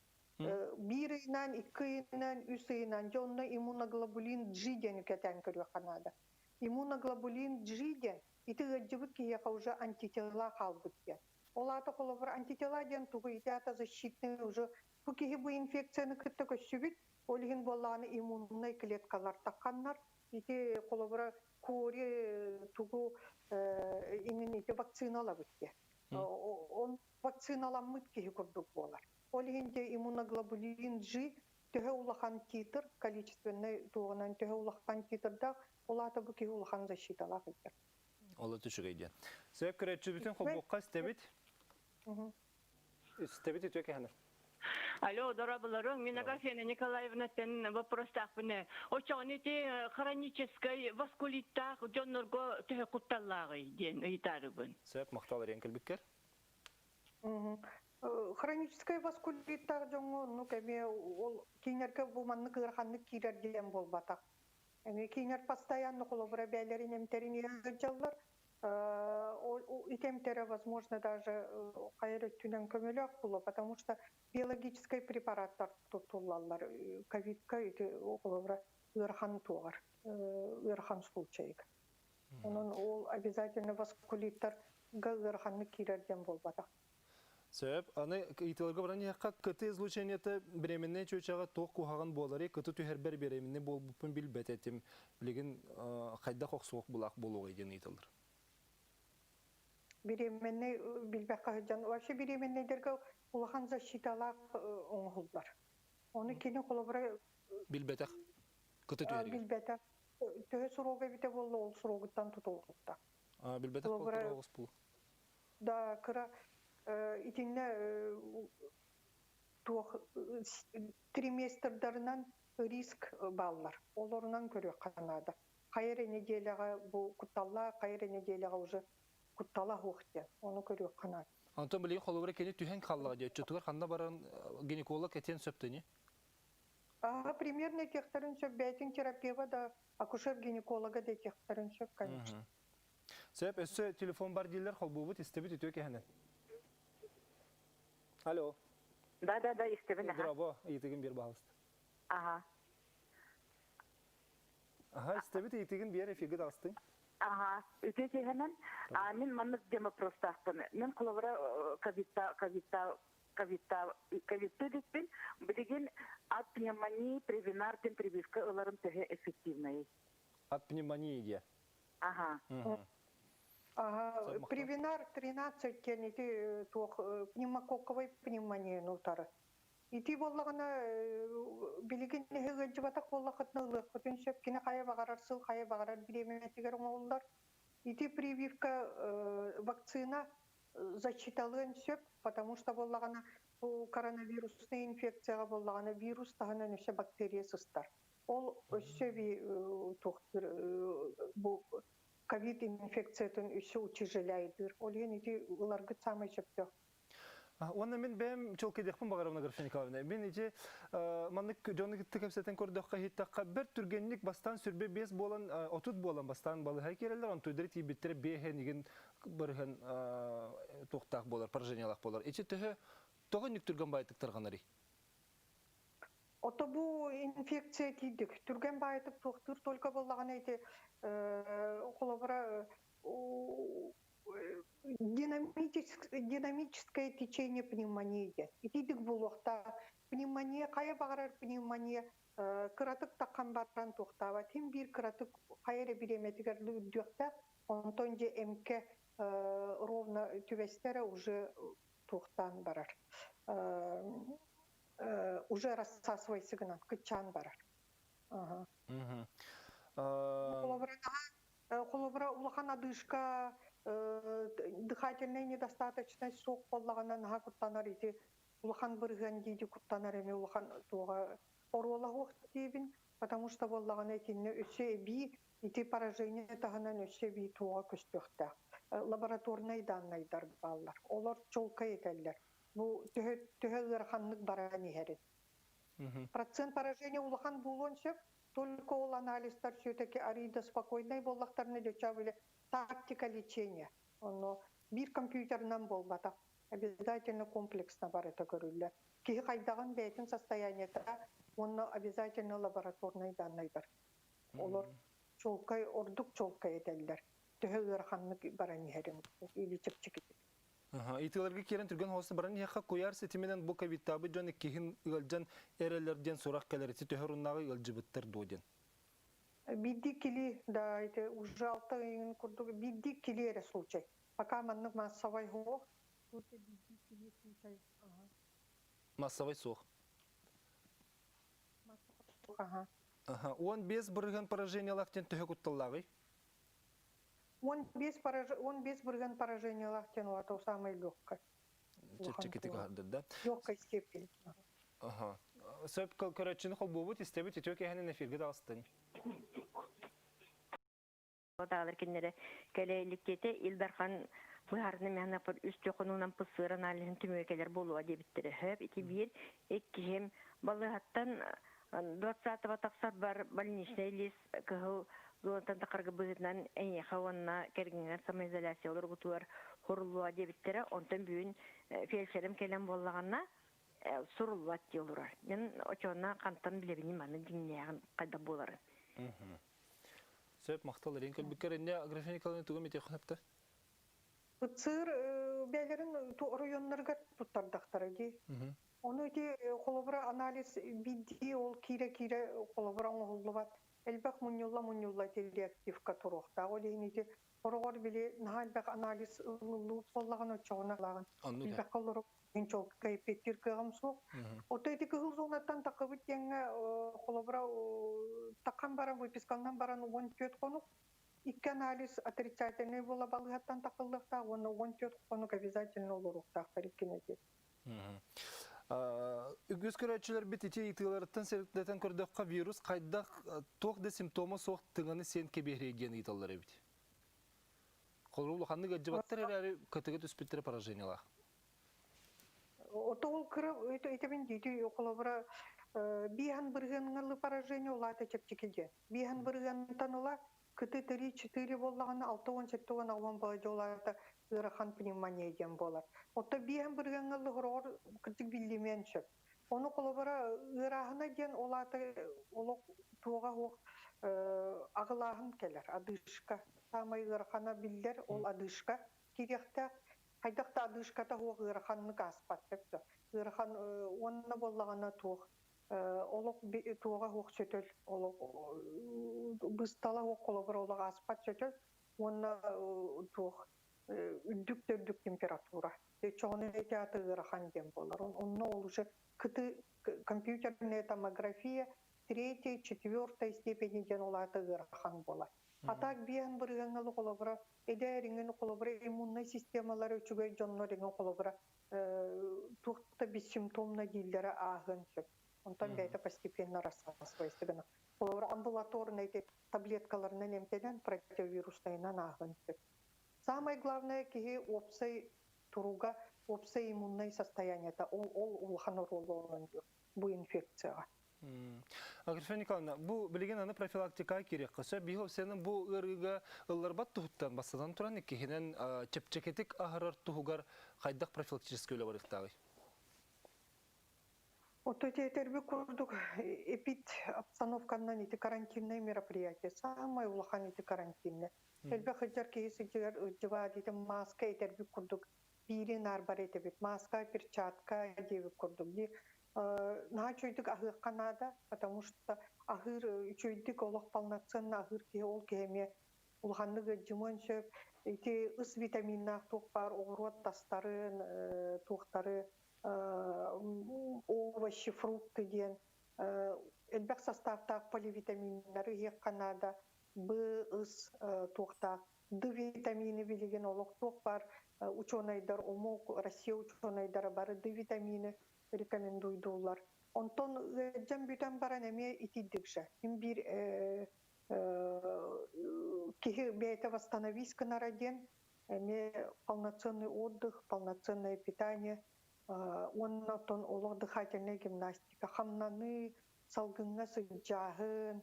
Биир ыйынан, 2 ыйынан, 3 ыйынан дьэ онно иммуноглобулин G диэни кэтээн көрүөххэ наада. Иммуноглобулин G диэн ити ыалдьыбыт киһиэхэ уже антитела хаалбыт диэн. Ол аата холобура антитела диэн тугу ити аата защитный уже бу киһи бу инфекцияны кытта көрсүбүт, ол иһин буоллаҕына иммуннай клеткалар тахханнар ити холобура кори тугу иҥин ити вакциналабыт диэн. Он вакциналаммыт киһи курдук буолар. Ол иһин дьэ иммуноглобулин G төһө улахан титр, количественный туоҕунан төһө улахан титрдаах, ол аата бу киһи улахан защиталаах ыйдар. Ол үчүгэй диэн. Сөп көрөөччүбүтүн холбуохха истэбит. Истэбит үтүө кэһэнэ. Алло, дорабыларың, мин Агафьяна Николаевнаттан вопростаахпын. Очоҕун ити хроническай васкулиттаах дьоннорго төһө кутталлааҕый диэн ыйытаарыбын. Сөп, махтал эрен кэлбиккэр. Хроническай васкулиттаах дьоҥҥо оннук эмиэ ол кинилэргэ бу маннык ыараханнык киирэр диэн буолбатах. Эмиэ кинилэр постоянно холобура бээлэрин эмтэрин ыалдьаллар. Ити эмтэрэ, возможно, даже хайар өттүнэн көмөлөөх буолуо, потому что биологическай препараттар туттуллаллар. Ковидка ити холобура ыарахан туоҕар, ыарахан случайга. Онон ол обязательно васкулиттарга ыараханнык киирэр диэн буолбатах. Сөп. Аны ыйытыыларга баран иһэххэ, КТ излучениета беременнэй чүөчэҕэ туох куһаҕан буоларый? КТ түһэрбэр беременнэй буолбуппун билбэт этим. Билигин хайдах охсуох булаах буолуоҕай диэн ыйыталлар. Беременнэй билбэххэ сылдьан, вообще беременнэйдэргэ улахан защиталаах оҥоһуллар. Ону кини холобура Билбэтэх. КТ түһэригэр. Билбэтэх. Төһө срога эбитэ буолла, ол срогуттан тутуллубута. Билбэтэх Холобура полтора оҕус бул. Да, кыра итиннэ туох триместрдарынан риск бааллар. Олорунан көрүөххэ наада. Хайа эрэ неделяҕа бу кутталлаах, хайа эрэ неделяҕа уже куттала суох диэн. Ону көрүөххэ наада. Онтон билигин холобура кини түһэн хааллаҕа дии. Оччотугар ханна баран гинеколог этиэн сөп ини? Ага, примерно этиэхтэрин сөп. Бэйтин терапевта да, акушер-гинеколога да этиэхтэрин сөп, конечно. Сөп, өссө телефон бар дииллэр, холбуубут, истэбит үтүө киһинэн. Алло. Да, да, да, истэбин, аха. Дорообо, ыйытыгын биэр баһалыста. Аха. Аха, истэбит ыйытыгын биэр эфиргэ таҕыстыҥ. Аха, үтүө киһинэн, а мин маннык диэн вопростаахпын. Мин холобура ковидта, ковидта, ковидта, ковидты диппин, билигин от пневмонии превенар диэн прививка ыларым төһө эффективный? От пневмонии диye. Аха. Ага, Превенар 13 диэн ити туох пневмококковай пневмонияны утары. Ити буоллаҕына билигин ыалдьыбатах буоллаххытына ылыаххытын сөп. Кини хайа баҕарар сыл, хайа баҕарар бириэмэтигэр оҥоһуллар. Ити прививка вакцина защиталыан сөп, потому что буоллаҕына бу коронавирусная инфекцияҕа буоллаҕына вирус таһынан өссө бактерия сыстар. Ол өссө би туохтур бу ковид инфекциятын өссө утяжеляйдыр. Ол иһин ити ыларгыт саамай сөптөөх. Уонна мин бэйэм чолкейдехпин баҕарабын Аграфена Николаевна. Мин ити маннык дьону кытта кэпсэтэн көрдөххө иһиттэххэ бэрт түргэнник бастаан сүрбэ биэс буолан 30 буолан бастаан балыһа киирэллэр, онтуйдары тиийбиттэрэ биэһэн игин барыһан туохтаах буолар, поражениялаах буолар. Ити төһө тоҕо инник түргэн баайтык тарҕанарый? Ото бу инфекция тиийдик. Түргэн баайтык туохтуур только буоллаҕына ити холобура динамическое течение пневмонии диэн. Итидик буолуохтаах. Пневмония, хайа баҕарар пневмония кыратык таххан баран туохтаабат. Хим биир кыратык хайа эрэ бириэмэтигэр үрдүөхтээх. Онтон же эмкэ ровно түбэстэрэ уже туохтаан барар. Уже рассасывайсы гынан, кыччаан барар. Холобура, холобура улахан одышка, дыхательная недостаточность суох буоллаҕына наһаа куттанар ити улахан бырыһыан дииди куттанар эми улахан туоҕа оруола суох диибин, потому что буоллаҕына итиннэ өссө эбии ити поражение таһынан өссө эбии туоҕа көстүөхтээх. Лабораторнай даннайдар бааллар. Олор чуолкай этэллэр. Бу төһө төһө ыараханнык баран иһэрин. Процент поражения улахан буолуон сөп, только ол анализтар все-таки арыйда спокойнай буоллахтарына дьоча были тактика лечения. Онно биир компьютерынан буолбатах. Обязательно комплексно барыта көрүллэр. Киһи хайдаҕын бэйэтин состояниета уонна обязательно лабораторнай даннайдар. Олор чуолкай, ордук чуолкай этэллэр. Төһө ыараханнык баран иһэрин или чэпчэкитик. Ыйытыыларга киирэн түргэн хоһуста баран иһиэххэ куйаар ситиминэн бу ковидтаабыт дьон иккиһин ыалдьан эрэллэр диэн сурах кэлэр. Ити төһө оруннааҕы ыалдьыбыттар дуо диэн. Биирдии кили, да, это уже алта ыйын курдук биирдии кили эрэ случай. Пока маннык массовай суох. Только биирдии кили случай. Ага. Массовай суох. Ага. Аха. 15% поражениялаах диэн төһө кутталлааҕый? 15 бырыһыан поражениялаах диэн это самый легкой. Чэпчэкитик аһардыр да. Легкой степень. Аха. Сөп көрөөччүнү холбуубут, истэбит үтүө киэһэнэн эфиргэ таҕыстыҥ. Таалар кинилэри кэлэ иликтиэтэ Ил Дархан быһаарыны мээнэ үс төхөнуунан ПСР аналиһын түмүгэ кэлэр буолуо диэбиттэрэ сөп. Ити биир иккиһим балыыһаттан 20-го тахсар бар больничный лист кыһыл зонаттан тахарга быһыытынан эйиэхэ уонна кэргэҥҥэр самоизоляция олоргутугар хоруллуо диэбиттэрэ. Онтон бүгүн фельдшерим кэлэн буоллаҕына суруллубат дии олорор. Мин очоонно хантан билэбини маны дьиҥнээҕин хайдах буоларын. Сөп, махтал эрин кэлбиккэр инне Аграфена Николаевна тугу метеохын эпте? ПЦР бээлерин оройуоннарыгар туттардахтара дии. Ону ити холобура анализ бидди ол киирэ-киирэ холобура оҥоһуллубат. Элбэх мунньулла-мунньулла ити реактивка туруохтаах. Ол иһин ити хороҕор били наһаа элбэх анализ ылыллыбыт буоллаҕына оччоҕуна элбэххэ олоруп мин чуолкай эппиэттиир кыаҕым суох. Ото ити кыһыл зонаттан таххыбыт диэҥҥэ холобура таххан баран выписканнан баран 14 хонук икки анализ отрицательный буола балыыһаттан тахыллыахтаах уонна 14 хонук обязательно олоруохтаахтар иккинэти. Үгүс көрөөччүлэрбит ити ыйытыыларыттан сэргэтэн көрдөххө, вирус хайдах туох да симптома суох тыҥаны сиэн кэбиһэрий диэн ыйыталлар эбит. Холобур, улаханнык ыалдьыбаттар эрээри кытыга түспүттэрэ поражениелаах. Ото ол кыра этебин диити холобура бииһан бырыһыанҥалы поражение улаата чэпчэки диэн. Бииһан бырыһыантан ыла кыты 3-4 буоллаҕына 60-70 аҕуон баҕа ыарахан пневмония диэн буолар. Отто бииһэн бырыһыаҥҥа хороҕор кырдьык биллимиэн сөп. Ону холобура ыарааһына диэн ол аата олох туоҕа суох аҕылааһын кэлэр, одышка. Саамай ыарахана биллэр ол одышка киириэхтээх. Хайдах да одышката суох ыараханнык ааспат сөп. Ыарахан уонна буоллаҕына туох олох туоҕа суох сөтөл олох быстала суох холобура олох ааспат сөтөл уонна туох үрдүк да үрдүк температура. Чоҕуну театр ыарахан диэн буолар. Онно ол уже кыты компьютерная томография третьей, четвертой степени диэн ол аата ыарахан буолар. А так биэн бырыһыаҥҥа холобура эдээриҥин холобура иммуннай системалары үчүгэй дьоннор иҥин холобура туох да бессимптомно дииллэрэ ааһыан сөп. Онтон бэйэтэ постепенно рассасывается гына. Холобура амбулаторный таблеткаларынан эмтэнэн противовируснайынан ааһыан сөп. Самое главное киһи уопсай туруга, уопсай иммуннай состояниета ол ол улахан оруолу оонньуур бу инфекцияҕа. Аграфена Николаевна, бу билигин аны профилактикаҕа киириэххэ сөп. Биһиги сенин бу ыарыыга ылларбат туһуттан бастатан туран иккиһинэн чэпчэкитик аһарар туһугар хайдах профилактическай үлэ барыахтааҕый? Ото этэрби курдук эпид обстановканан ити карантинное мероприятие самай улахан ити карантинна. Элбэх сылдьар киһи сылдьыгар ылдьыбаа диэтим маска этэрби курдук биири наар этэбит. Маска, перчатка диэбит курдук. Наһаа үчүгэйдик аһыахха наада, потому что аһыыр үчүгэйдик олох полноценно аһыыр киһи ол киһи эмиэ улаханнык ыалдьымыан сөп. Ити ыс витаминнаах туох баар оҕуруот тастарын, туохтары овощи, фрукты диэн элбэх составтаах поливитаминнары иһиэххэ наада. Б, ыс туохтаах Д витамины билигин олох туох баар ученайдар, омук, Россия ученайдара бары Д витамины рекомендуйдууллар. Онтон ыалдьан бүтэн баран эмиэ итийдикше. Ким биир киһи бэйэтэ восстановись гынара диэн эмиэ полноценный отдых, полноценное питание, уонна оттон олох дыхательная гимнастика, хамнаныы, салгыҥҥа сылдьааһын,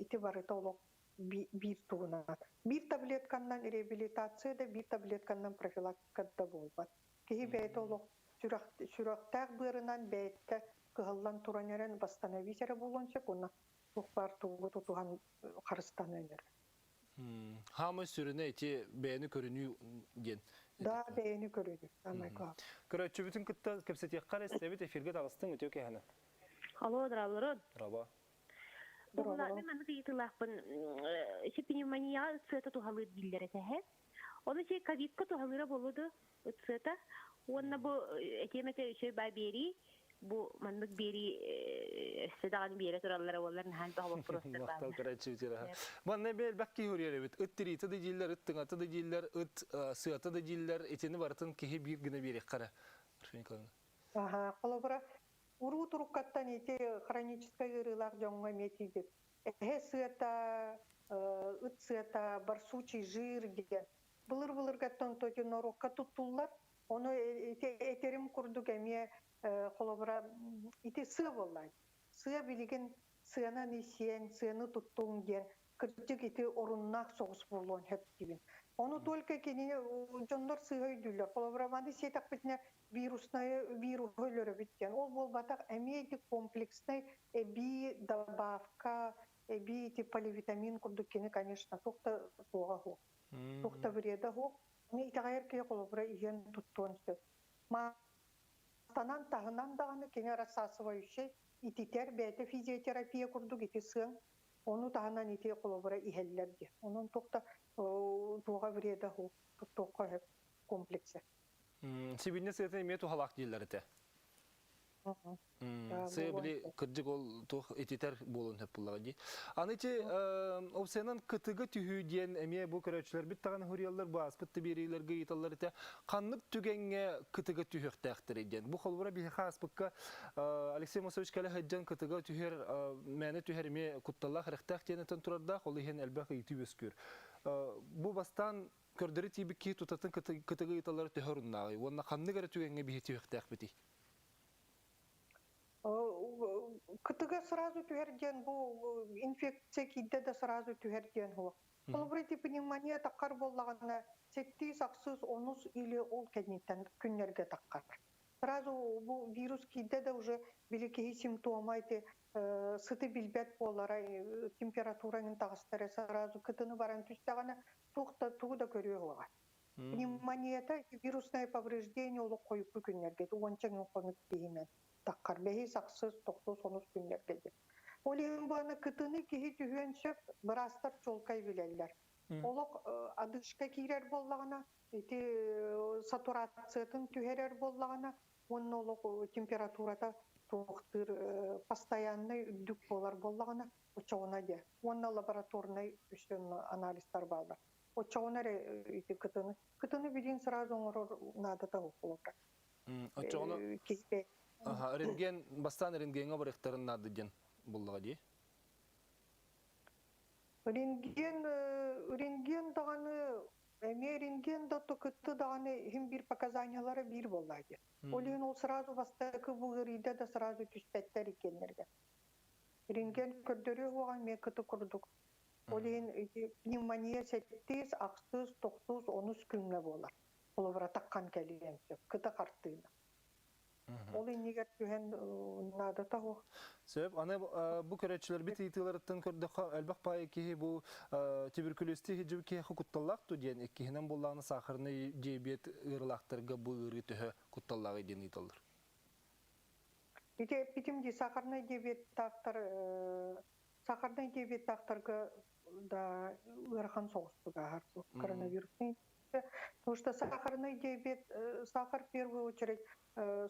ити барыта олох биир туһунан. Биир таблетканнан реабилитация да, биир таблетканнан профилактика да буолбат. Киһи бэйэтэ олох сүрэхтээх быарынан бэйэтэ кыһаллан туран эрэн восстановить эрэ буолуон сөп, уонна туох баар тугу тутуһан харыстанан эрэ. Хаамай сүрүнэ ити бэйэни көрүнүү диэн. Да, бэйэни көрүнүү. Самое главное. Көрөөччүбүтүн кытта кэпсэтиэххэ эрэ истэбит эфиргэ таҕыстыҥ үтүө киэһэни. Алло, здравствуйте. Раба. Бу маннык ыйытыылаахпын ити пневмонияҕа ыт сыата туһалыыр дииллэр этэ эһэ. Ону ити ковидка туһалыыра буолуо дуо ыт сыата? Уонна бу этиэм этэ үчүгэй баа биэрии бу маннык биэрии өссө даҕаны биэрэ тураллара буоллар наһаа элбэх боппуруостар Махтал көрөөччүбүтүгэр. Манна эмиэ элбэх киһи уруйар эбит. Ыт тириитэ да дииллэр, ыт тыҥата да дииллэр, ыт сыата да дииллэр. Итини барытын киһи биир гына биэриэххэ эрэ. Арфия Николаевна. Аха, холобура, уруу туруккаттан ити хроническай ыарыылаах дьоҥҥо эмиэ тиийбит. Эһэ сыата, ыт сыата, барсучий жир диэн. Былыр-былыргаттан тоти норуокка туттуллар. Ону ити этерим курдук эмиэ холобура ити сыа буоллаан. Сыа билигин сыанан сиэн, сыаны туттуҥ диэн кырдьык ити оруннаах соҕус буолуон сөп диибин. Ону только кини дьоннор сыыһа өйдүүллэр. Холобура маны сиэтэхпитинэ вирусная вируһу өлөрөбүт диэн. Ол буолбатах эмиэ ити комплекснай эбии добавка, эбии ити поливитамин курдук кини, конечно, туох да туоҕа суох. Туох да вреда суох. Итэҕэйэр киһи холобура иһэн туттуон сөп. Мастанан таһынан даҕаны кини рассасывающай ититэр бэйэтэ физиотерапия курдук ити сыаҥ ону таһынан ити холобура иһэллэр диye. Онон туохта туоҕа вреда туттуохха сөп комплексе. Сибинньэ сыатын эмиэ туһалаах дииллэр этэ. Сыа били кырдьык ол туох ититэр буолуон сөп буллаҕа дии. Аны ити опциянан кытыга түһүү диэн эмиэ бу көрөөччүлэрбит даҕаны суруйаллар, бу ааспыт да биэриилэргэ ыйыталлар этэ. Ханнык түгэҥҥэ кытыга түһүөхтээхтэрий диэн. Бу холобура биһиэхэ ааспыкка Алексей Мосович кэлэ сылдьан кытыга түһэр, мээнэ түһэр эмиэ кутталлаах эрэхтээх диэн этэн турардаах, ол иһин элбэх ыйытыы үөскүүр. Бу бастаан көрдөрө тиийбит киһи тутатын кытыгы ыйыталлара төһө оруннааҕый уонна ханнык эрэ түгэҥҥэ биһи түһүөхтээхпитий? Кытыга сразу түһэр диэн бу инфекция киирдэ да сразу түһэр диэн суох. Холобура ити пневмония таххар буоллаҕына сэттиис, ахсыс, онус или ол кэнниттэн күннэргэ таххар. Сразу бу вирус киирдэ да уже били киһи симптома ити сыты билбэт буолара, температураның таҕыстара сразу кытыны баран түстэҕинэ туох да тугу да көрүө суоҕа. Пневмонията вирусное повреждение олох хойукку күннэргэ уонча күн хонук иһинэн таххар бэһис, ахсыс, тохсус, онус күннэргэ диэн. Ол иһин бааны кытыны киһи түһүөн сөп, быраастар чуолкай билэллэр. Олох одышка киирэр буоллаҕына, ити сатурациятын түһэрэр буоллаҕына, уонна олох температурата туохтыыр постояннай үрдүк буолар буоллаҕына, оччоҕуна диэ. Уонна лабораторнай үстэн анализтар бааллар. Оччоҕуна эрэ ити кытыны кытыны билин сразу оҥорор наадата суох. Оччоҕуна Киһи рентген бастаан рентгеҥҥэ барыахтарын наада диэн буллаҕа дии. Рентген рентген даҕаны эмиэ рентген да кытты даҕаны иһин биир показаниялара биир буоллаа диэн. Ол иһин ол сразу бастакы бу ыарыйда да сразу түспэттэр иккиэннэргэ. Рентген көрдөрүө уоҕа эмиэ кыты курдук. Ол иһин ити пневмония сэттис, ахсыс, тохсус, онус күҥҥэ буолар. Холобура таххан кэлиэн сөп, кыта хартыына. Ол иннигэр түһэн наадата суох. Сөп. Аны бу көрөөччүлэрбит ыйытыыларыттан көрдөххө, элбэх паайы киһи бу туберкулезти иһдьибит киһиэхэ кутталлаах дуо диэн, иккиһинэн буоллаҕына сахарный диабет ыарыылаахтарга бу ыарыы төһө кутталлааҕый диэн ыйыталлар. Ити эппитим дии сахарный диабеттаахтар сахарный диабеттаахтарга да ыарахан соҕустук ааһар бу коронавирусный. Потому что сахарный диабет, сахар в первую очередь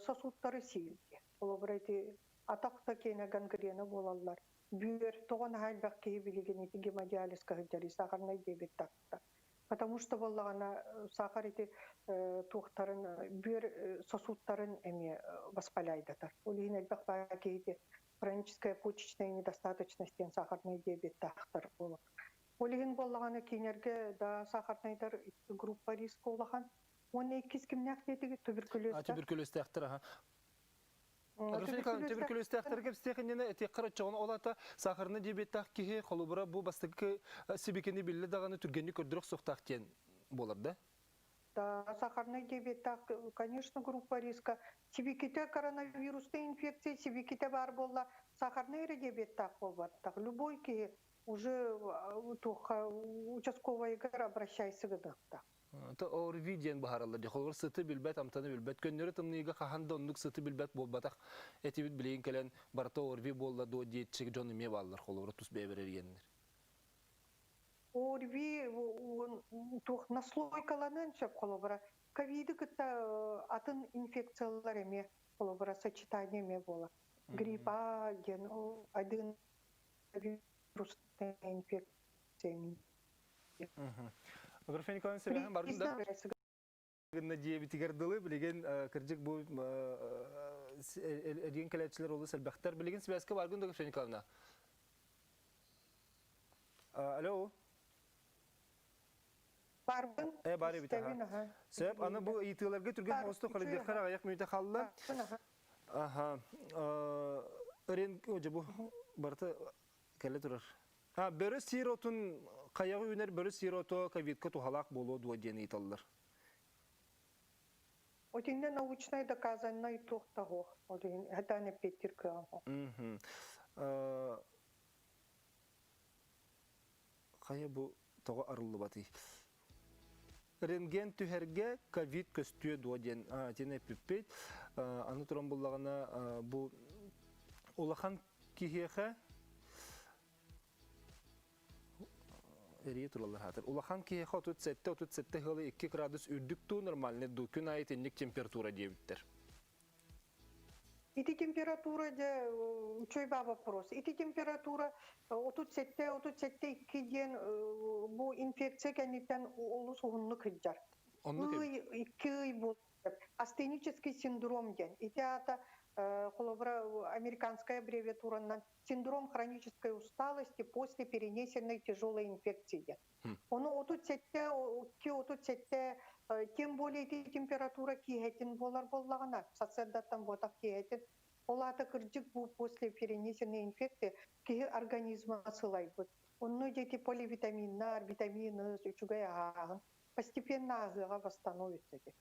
сосудтары сииргэ. Холобура ити атах киэнэ гангрена буолаллар. Бүөр тоҕо наһаа элбэх киһи билигин ити гемодиализка сылдьар сахарный диабеттаахтар. Потому что буоллаҕына сахар ити туохтарын бүөр сосудтарын эмиэ воспаляйдатар. Ол иһин элбэх баа киһи хроническая почечная недостаточность диэн сахарный диабеттаахтар буолар. Ол иһин буоллаҕына кинилэргэ да сахарнайдар группа риска улахан. Уонна иккис кимнээх диэтигит туберкулезтаах? Туберкулезтаахтар аха. Туберкулезтаахтарга кэпсиэх иннинэ этиэххэ оччоҕуна ол ата сахарный диабеттаах киһи холобура бу бастакы сибикини биллэ даҕаны түргэнник көрдөрөх суохтаах диэн буолар да? Да, сахарный диабеттаах, конечно, группа риска. Сибиките коронавирусная инфекция сибиките бар буолла, сахарный эрэ диабеттаах буолбаттах. Любой киһи уже туохха участковайгар обращайся гыныахтаах. То ОРВИ диэн быһаараллар дии. Холобур, сыты билбэт, амтаны билбэт. Көннөрү тымныыга хаһан да оннук сыты билбэт буолбатах. Этибит билигин кэлэн барыта ОРВИ буолла дуо диэччи дьон эмиэ бааллар. Холобура, тус бэйэбэр эрийэннэр. ОРВИ туох наслойкаланыан сөп холобура. Ковиды кытта атын инфекциялар эмиэ холобура сочетание эмиэ буолар. Грипп А диэн один вирусная инфекция. Аграфена Николаевна Себеһин бардым да гынна диэбитигэр дылы билигин кырдьык бу эргин кэлээччилэр олус элбэхтэр. Билигин связка баргын да Аграфена Николаевна? Алло. Барбын. Э, бар эбит аха. Сөп, аны бу ыйытыыларга түргэн хосту халыдыаххар аҕыйах мүнүүтэ халла. Аха. Рен бу барыта кэлэ турар. А, бөрө сиир отун хайаҕы үүнэр бөрө сиир ото ковидка туһалаах буолуо дуо диэн ыйыталлар. Отинне научнай доказаннай туох да суох. Ол иһин хатан эппиэттир кыаҕым суох. Хайа бу тоҕо арыллыбатый? Рентген түһэргэ ковид көстүө дуо диэн тиэн эппиппит. Аны туран буллаҕына бу улахан киһиэхэ эрийэ тураллар хаатыр. Улахан киһиэхэ 37-37 ыалы 2 градус үрдүк дуу нормальный дуу күн аайы итинник температура диэбиттэр. Ити температура дьэ үчүгэй баа вопрос. Ити температура 37-37,2 диэн бу инфекция кэнниттэн олус уһуннук сылдьар. Оннук Ый, 2 ый буолар. Астенический синдром диэн. Ити аата холобура американская аббревиатуранан синдром хронической усталости после перенесенной тяжелой инфекции диэн. Ону 37, 37, тем более ити температура киэһэтин буолар буоллаҕына, сарсыардаттан буотах киэһэтин, ол аата кырдьык бу после перенесенной инфекции киһи организма сылайбыт. Онно дьэ ити поливитаминнар, витамины, үчүгэй аһааһын постепенно ааһыаҕа восстановится ити.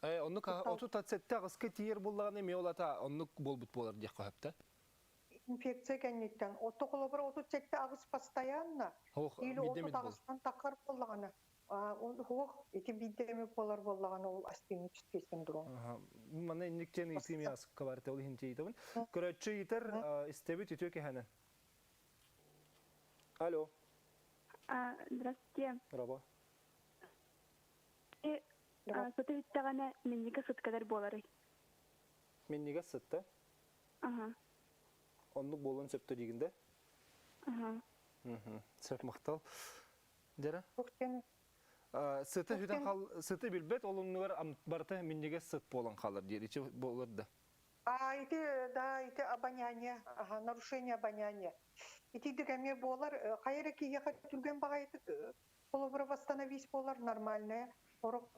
Оннук 37 аҕыска тиийэр буоллаҕына эмиэ ол ата оннук буолбут буолар диэххэ сөп Инфекция кэнниттэн отто холобура 37,8 постоянно или 38-тан таххар буоллаҕына суох ити биирдэ эмэ буолар буоллаҕына ол астенический синдром. Манна инник диэн ыйытыы эмиэ аскка барыта ол иһин ыйытабын. Көрөөччү ыйытар истэбит үтүө кэһэнэн. Алло. Здравствуйте. Раба. Сыты бүттэҕинэ минньигэ сыт кэлэр буоларый? Минньигэс сытта? Аха. Оннук буолуон сөптө диигин да? Аха. Сөп махтал. Дьара? Сыты хүтэн хал сыты билбэт ол оннугар барыта минньигэс сыт буолан хаалар диир ичи буолар да. А ити да ити обоняние, ага, нарушение обоняния. Итидик эмиэ буолар, хайа эрэ киһиэхэ түргэн баҕайытык холобура восстановить буолар нормальная, сорох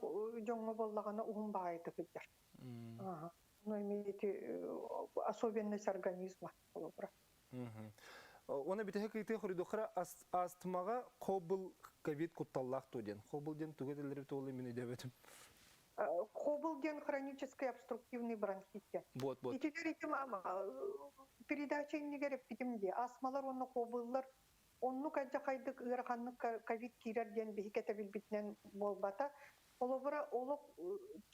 дьоҥҥо буоллаҕына уһун баҕайытык ыйдар. Ага. Ну, имеете особенность организма холобура. Уонна бүтэһик ыйытыы хоруйдуоххара астмаҕа хобул ковид кутталлаах дуо диэн. Хобул диэн тугу этэллэр эбит ол мин өйдөөбөтүм. Хобул диэн хронический обструктивный бронхит диэн. Вот, вот. Итилер этим передача иннигэр эппитим дии. Астмалар уонна хобуллар оннук алдьархайдык ыараханнык ковид киирэр диэн биһи кэтэбилбитинэн буолбата. Холобура, олох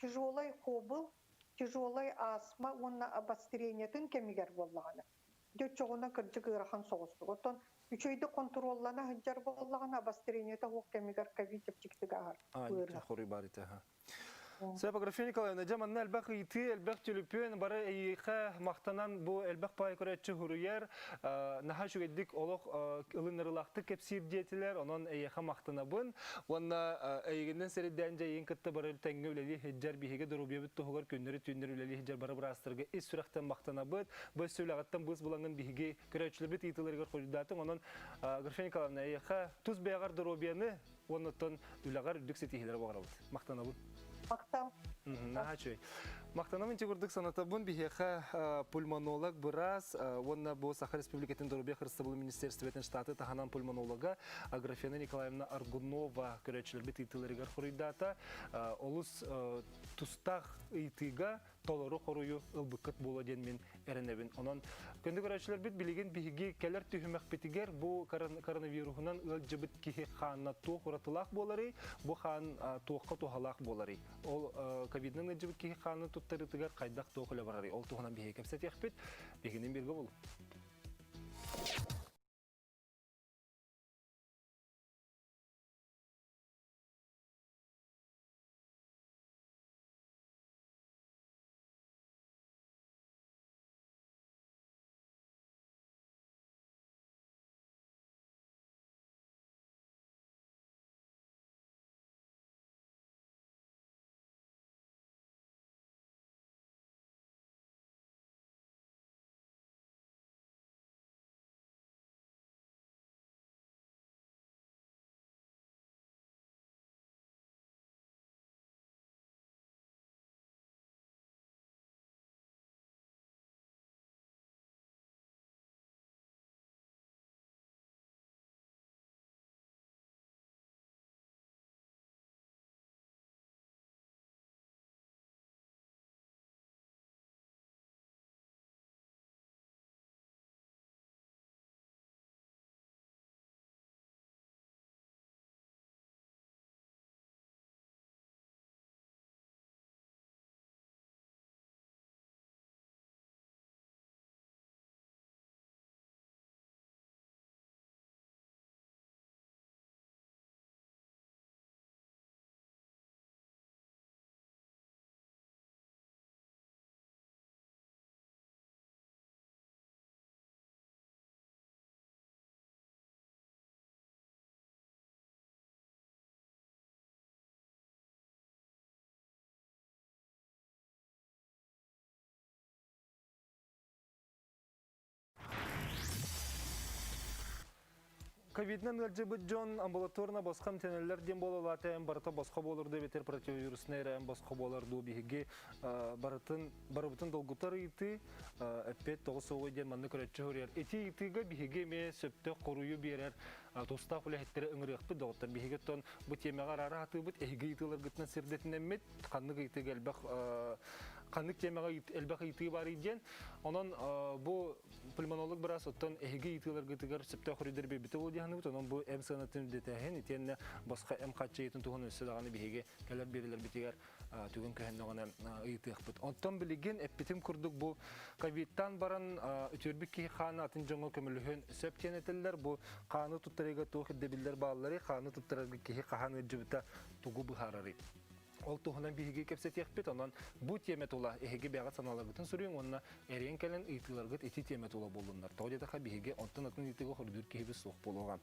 тяжелай хобул, тяжелай астма уонна обострениетын кэмигэр буоллаҕына, дьэ оччоҕуна кырдьык ыарахан соҕустук. Оттон үчүгэйдик хонтуруоллана сылдьар буоллаҕына, обострениета суох кэмигэр ковид чэпчэкитик ааһар. А, хоруй баар ити. Сөп, Аграфена Николаевна, дьэ манна элбэх ыйытыы, элбэх түлүпүөн, бары эйиэхэ махтанан бу элбэх паай көрөөччү хуруйар, наһаа үчүгэйдик олох ылыннарыылаахтык кэпсиир диэтилэр, онон эйиэхэ махтанабын. Уонна эйигиннэн сирэйдээн дьэ кытта бары тэҥҥэ үлэлии сылдьар биһиги доруобуйабыт туһугар күннэри-түүннэри үлэлии сылдьар бары быраастарга ис сүрэхтэн махтанабыт. Бу өссө үлэҕиттэн быыс булаҥҥын биһиги көрөөччүлэрбит ыйытыыларыгар хоруйдаатыҥ. Онон Аграфена Николаевна, эйиэхэ тус бэйэҕэр доруобуйаны уонна оттон үлэҕэр үрдүк ситиһиилэри баҕарабыт. Махтанабын. Махтал. Наһаа үчүгэй. Махтанабын ити курдук санатабын биһиэхэ пульмонолог быраас уонна бу Саха Республикатын доруобуйа харыстабылын министерствотын штаты таһынан пульмонолога Аграфена Николаевна Аргунова көрөөччүлэрбит ыйытыыларыгар хоруйдаата. Олус тустаах ыйытыыга толору хоруйу ылбыккыт буолуо диэн мин эрэнэбин. Онон күндү көрөөччүлэрбит билигин биһиги кэлэр түһүмэхпитигэр бу коронавируһунан ыалдьыбыт киһи хаанна туох уратылаах буоларый, бу хаан туохха туһалаах буоларый? Ол ковидынан ыалдьыбыт киһи хаанын туттарыытыгар хайдах туох үлэ барарый? Ол туһунан биһиги кэпсэтиэхпит. Биһигинин биргэ болу. Ковидынан ыалдьыбыт дьон амбулаторно босхо эмтэнэллэр диэн буолалаата эм барыта босхо буолар дуу эбэтэр противовируснай эрэ эм босхо буолар дуу биһиги барытын барыбытын долгутар ыйытыы эппиэт тоҕо суоҕуй диэн манна көрөччү суруйар. Ити ыйытыыга биһиги эмиэ сөптөөх хоруйу биэрэр тустаах үлэһиттэри ыҥырыахпыт доҕоттор. Биһиги оттон бу тиэмэҕэ араара сатыыбыт эһиги ыйытыыларгытынан сирдэтинэммит ханнык ыйытыыга элбэх ханнык тиэмэҕэ элбэх ыйытыы баарый диэн. Онон бу Пульмонолог быраас оттон эһиги ыйытыыларгытыгар сөптөөх хоруйдары биэрбитэ буолуо дии саныыбыт. Онон бу эм сыанатын үрдэтээһин итиэннэ босхо эм хааччыйыытын туһунан өссө даҕаны биһиги кэлэр биэриилэрбитигэр түгэн көһөннөҕүнэ ыйытыахпыт. Онтон билигин эппитим курдук бу ковидтан баран үтүөрбүт киһи хааны атын дьоҥҥо көмөлөһүөн сөп диэн этэллэр. Бу хааны туттарыыга туох ирдэбиллэр баалларый, хааны туттарарга киһи хаһан ыалдьыбыта тугу быһаарарый? Ол туһунан биһиги кэпсэтиэхпит, онон бу тиэмэ тула эһиги бэйэҕит санааларгытын суруйуҥ уонна эриэн кэлэн ыйытыыларгыт ити тиэмэ тула буоллуннар. Тоҕо диэтэххэ биһиги онтон атын ыйытыыга хоруйдуур киһибит суох буолуоҕа.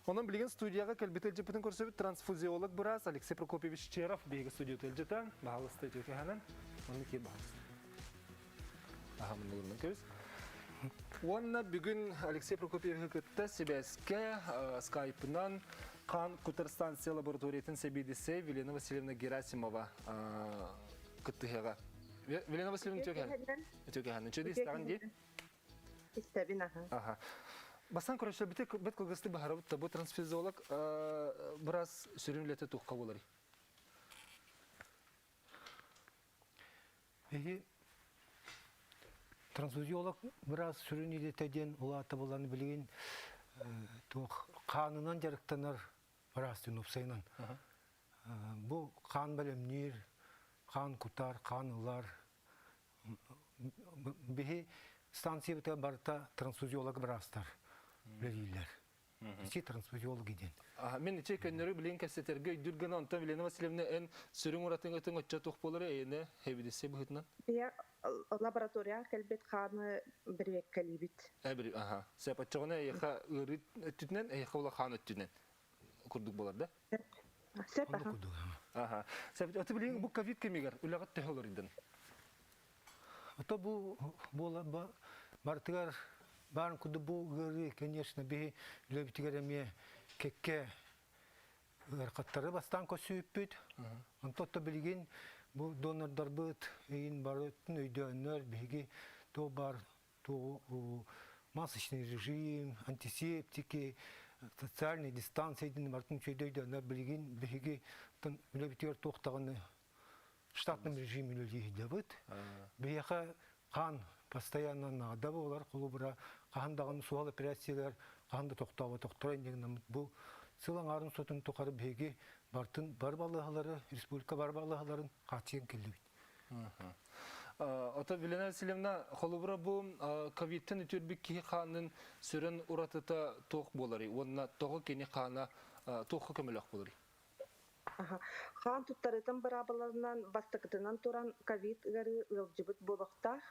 Онон билигин студияҕа кэлбит илдьиппитин көрсөбүт трансфузиолог быраас Алексей Прокопьевич Черов биһиги студията илдьитэ. Баһаалыста үтүөкэһэнэн. Онну киир баһаалыста. Аха муннуларынан көбүс. Уонна бүгүн Алексей Прокопьевиһы кытта сибээскэ скайпынан Хан Кутар станция лабораториятын сэбиэдиссэйэ Велена Васильевна Герасимова кыттыһыаҕа. Велена Васильевна үтүөкэһэн. Үтүөкэһэн. Үчүгэй истэҕин дии? Истэбин аха. Аха. Бастан көрөшөбүтэ бэт кылгастык баһарабыт да бу трансфизиолог бырас сүрүн үлэтэ туохха буоларый? Биһи трансфузиолог быраас сүрүн идэтэ диэн улаата булан билигин туох хаанынан дьарыктанар быраас уопсайынан. Бу хаан бэлэмниир, хаан кутар, хаан ылар. Биһи станциябытыгар барыта трансфузиолог быраастар үлэлииллэр. Ичи трансфузиолог диэн. Мин ичи көннөрү билин кэпсэтэргэ өйдүүр гына онтон Елена Васильевна эн сүрүн уратыҥ ытыҥ оччо туох буолар эйэне хэбидиссе быһытынан? Ийэ лабораторияҕа кэлбит хааны бэрэбиэркэлиибит. Эбри аха. Сөп оччоҕуна эйиэхэ ыарыы өттүтүнэн, эйиэхэ улахан өттүнэн курдук буолар да? Сөп аха. Аха. Сөп аты билигин бу ковид кэмигэр үлэҕит төһө олордун? Ото бу буола барытыгар баарын курдук бу ыарыы, конечно, биһи үлэбитигэр эмиэ кэккэ ыарахаттары бастаан көрсүбүппүт. Онтон то билигин бу донордарбыт ыйын барытын өйдөөннөр биһиги то бар то масочный режим, антисептики, социальные дистанция диэн барытын үчүгэй өйдөөннөр билигин биһиги үлэбитигэр туох даҕаны штатном режиме үлэлииһилэбит. Биһиэхэ хаан постоянно наада буолар, холобура хаһан даҕаны суһал операциялар хаһан да тохтооботохторо иннигинэн бу сыл аҥаарын сотун тухары биһиги бартын бар балыыһалары, республика бар балыыһаларын хааччыйан кэллибит. Ото Вилена Васильевна, холобура бу ковидтан үтүөрбүт киһи хаанын сүрүн уратыта туох буоларый уонна тоҕо кини хаана туохха көмөлөөх буоларый? Хаан туттарыытын быраабыларынан бастакытынан туран ковид ыарыы ыалдьыбыт буолуохтаах.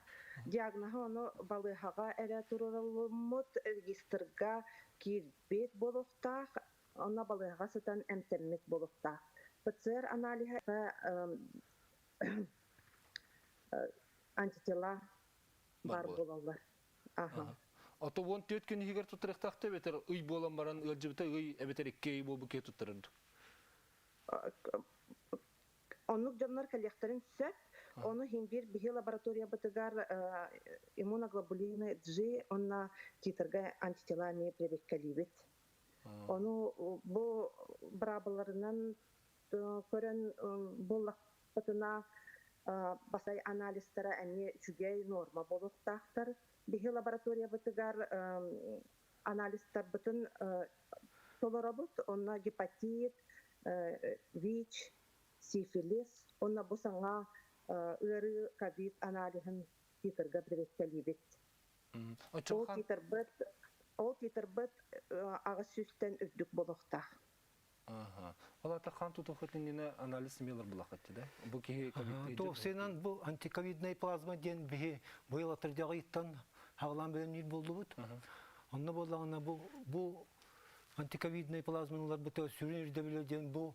Диагноһы ону балыыһаҕа эрэ туруоруллуммут регистрга киирбит буолуохтаах, онно балыыһаҕа сытан эмтэммит буолуохтаах. ПЦР аналиһа антитела баар буолаллар. Аха. Ото 14 күн иһигэр туттарыахтаах эбэтэр ый буолан баран ыалдьыбыта ый эбэтэр икки ый буолбут киһи туттарар Оннук дьоннор кэлиэхтэрин сөп. Ону иһин биир биһи лабораториябытыгар иммуноглобулины G уонна титрга антитела эмиэ бэрэбиэркэлиибит. Ону бу быраабыларынан көрөн буллахпытына басай анализтара эмиэ үчүгэй норма буолуохтаахтар. Биһи лабораториябытыгар анализтарбытын толоробут. Онно гепатит, ВИЧ, сифилис, уонна бу саҥа ыарыы ковид аналиһын титрга бэрэбиэркэлиибит. Ол титрбыт ол титрбыт аҕыс сүүстэн үрдүк буолуохтаах. Ол ата хан тутуоххут иннинэ анализ смелар булаххыт да? Бу киһи ковидтыы Туохсуйунан бу антиковидный плазма диэн биһи быйыл атырдьаҕыйыттан хаҕалаан бэлэмниир буоллубут. Онно буоллаҕына бу бу антиковидный плазманаларбыт сүрүн ирдэбилэ диэн бу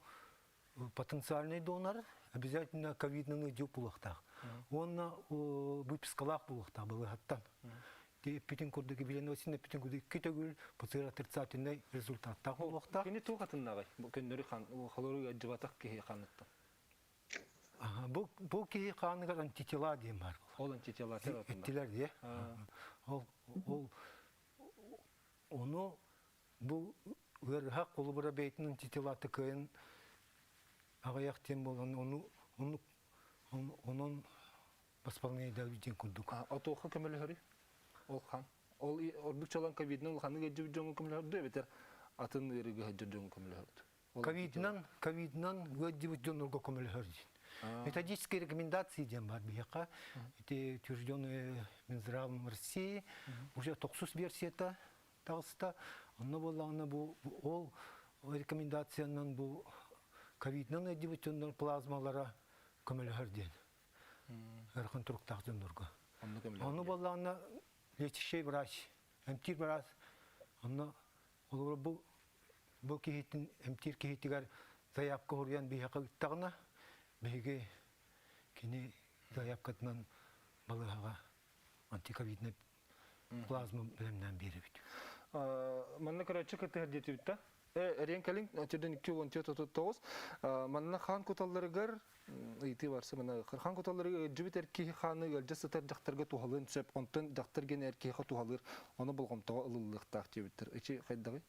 потенциальный донор обязательно ковидныны дьип булуохтаах. Уонна выпискалаах буолуохтаах балыыһаттан. Эппитин курдук Елена Васильевна эппитин курдук икки төгүл ПЦР отрицательный результаттаах буолуохтаах. Кини туох атыннаҕай? Бу көннөрү хан холору ыалдьыбатах киһи ханыттан. Бу бу киһи хааныгар антитела диэн баар буолар. Ол антитела Эттилэр диye. Ол ол ону бу ыарыһах холобура бэйтин антителаты кыайан аҕыйах диэн буолан ону ону онон восполняйдабыт диэн курдук. Отуохха көмөлөһөрүй? Ол хан. Ол ордук чолон ковидынан улаханнык ыалдьыбыт дьоҥҥо көмөлөһөрдүү эбэтэр атын ыарыыга сылдьар дьоҥҥо көмөлөһөрдүү? Ковидынан, ковидынан ыалдьыбыт дьоннорго көмөлөһөр диэн. Методические рекомендации диэн бар биһиэхэ. Ити утвержденные Минздравом России уже тохсус версията таҕыста. Онно буоллаҕына бу ол рекомендациянан бу ковидынан ыалдьыбыт дьоннор плазмалара көмөлөһөр диэн. Ыарахан туруктаах дьоннорго. Ону буоллаҕына лечащий врач, эмтиир врач онно Холобура бу бу киһитин эмтиир киһитигэр заявка суруйан биһиэхэ ыыттаҕына, биһиги кини заявкатынан балыыһаҕа антиковиднай плазма бэлэмнээн биэрэбит. Манна көрөөччү кыттыһар диэтибит да? Эриэн кэлиҥ, төрдөн 214 Манна хаан куталларыгар ыйытыы барса мына хаан куталларыгар ыалдьыбыт эр киһи хааны ыалдьа сытар дьахтарга туһалыан сөп, онтон дьахтар гэн эр киһиэхэ туһалыыр, ону болҕомтоҕо ылыллыахтаах диэбиттэр. Ичи хайдаҕый?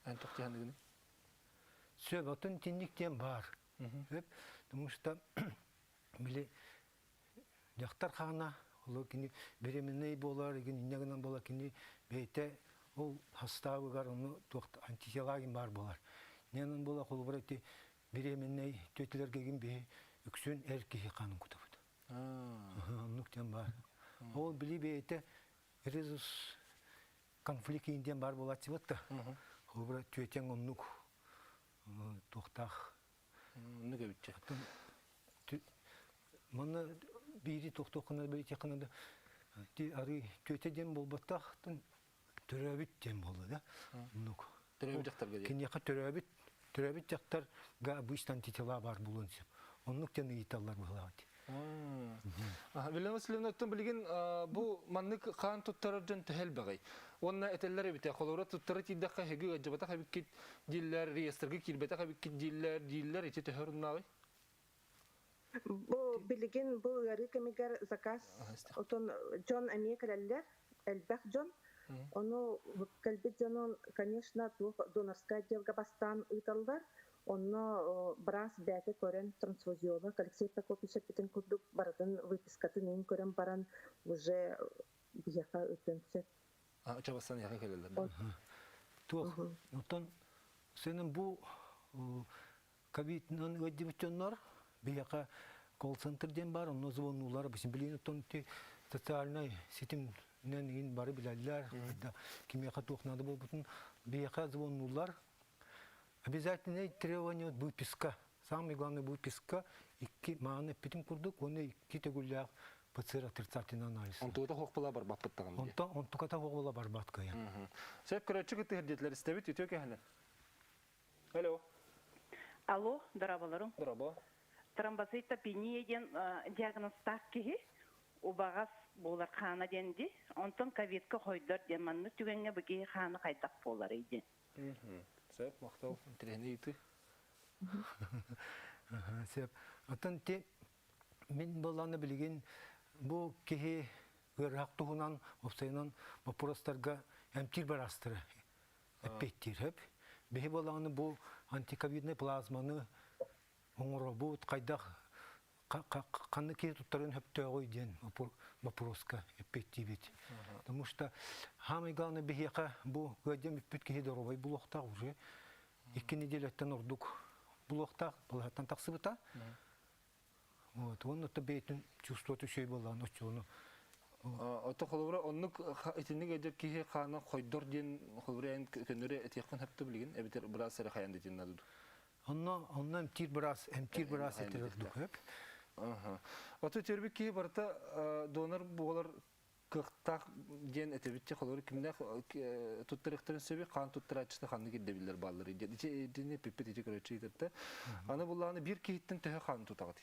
Эн тохтуһаныгыный? Сөп, отун тинник диэн баар. Сөп, потому что били дьахтар хаана ол кини беременный буолар, инньэ гынан буолар, кини бэйэтэ ол хастаабыгар ону туох антителагин баар буолар. Ньэнэн буола холобура ити беременный түөтүлэргэгин биһи үксүн эр киһи хаанын кутабыт. Оннук диэн баар. Ол били бэйэтэ резус конфликт диэн баар буолааччыбыт да. Холобура түөтең оннук туохтаах Оннук эбитчэ. Манна биири тохтуоххуна бэлитиэххинэ да ти арыы түөтэ диэн буолбатах төрөөбүт диэн буолла да оннук. Төрөөбүт дьахтарга диэн. Киниэхэ төрөөбүт төрөөбүт дьахтарга обычно антитела баар буолуон сөп. Оннук диэн ыйыталлар быһылаах Вилена Васильевна, оттон билигин бу маннык хаан туттарар дьон төһө элбэҕий? Уонна этэллэр эбитэ, холобура туттара тиийдэххэ эһиги ыалдьыбатах эбиккит дииллэр, реестргэ киирбэтэх эбиккит дииллэр, дииллэр, ити төһө оруннааҕый? Бу билигин бу ыарыы кэмигэр заказ отон дьон эмиэ кэлэллэр, элбэх дьон. Ону кэлбит дьонун, конечно, туох донорскай отделга бастаан ыыталлар. Онно быраас бэйэтэ көрөн, трансфузиолог Алексей Прокопьевич эппитин курдук барытын выпискатын иин көрөн баран уже биһиэхэ ыытыан сөп. Чабастан яха кэлэллэр. Туох, оттон сенин бу ковидынан ыалдьыбыт дьоннор биһиэхэ колл-центр диэн баар, онно звоннулар, билигин оттон социальнай ситимнэн иин бары билэллэр, кимиэхэ туох надо буолбутун биһиэхэ звоннулар. Обязательное требование выписка. Самый главный выписка икки мааны эппитим курдук, уонна икки төгүллээх ПЦР отрицательный анализ. Онтугата хоох була барбаппыт даҕаны. Онто онтуката хоох була барбат кыйан. Сөп көрөөччү кыттыһар диэтилэр истэбит үтүө кэһэнэ. Алло. Алло, дорабаларым. Дорабо. Тромбоцитопения диэн диагнозтаах киһи убаҕас буолар хаана диэн ди. Онтон ковидка хойдор диэн маннык түгэҥҥэ бу киһи хаана хайдах буоларый диэн. Сөп, махтал. Интэриэһинэй ыйытыы. Сөп. Оттон ти мин буоллаҕына билигин бу киһи ыарыһах туһунан, уопсайынан боппуруостарга эмтиир быраастары эппиэттиир. Сөп. Биһи буоллаҕына бу антиковидный плазманы оҥоробут, хайдах ханнык киһи туттарын сөптөөҕүй диэн вопроска эппиэттиибит. Потому что самый главный биһиэхэ бу ыалдьан бүппүт киһи доруобай булуохтаах уже икки неделяттан ордук булуохтаах балаһаттан тахсыбыта. Вот, уонна то бэйэтин чувствует үчүгэй буоллаҕына оччону Ото холобура оннук итинник эдэр киһи хаана хойдор диэн холобура эн көннөрү этиэххин сөптө билигин эбэтэр быраас эрэ хайан дитин наду. Онно онно эмтиир быраас эмтиир быраас этэр ордук сөп. Ото төрбүт киһи барыта донор буолар кыахтаах диэн этэбитче холобура кимнээх туттарыахтарын сөбүй хаан туттарааччыта ханнык ирдэбиллэр баалларый диэн ити итини пиппит ити көрөөччү ыытарта. Аны буллаҕына биир киһиттэн төһө хаан тутаҕыт?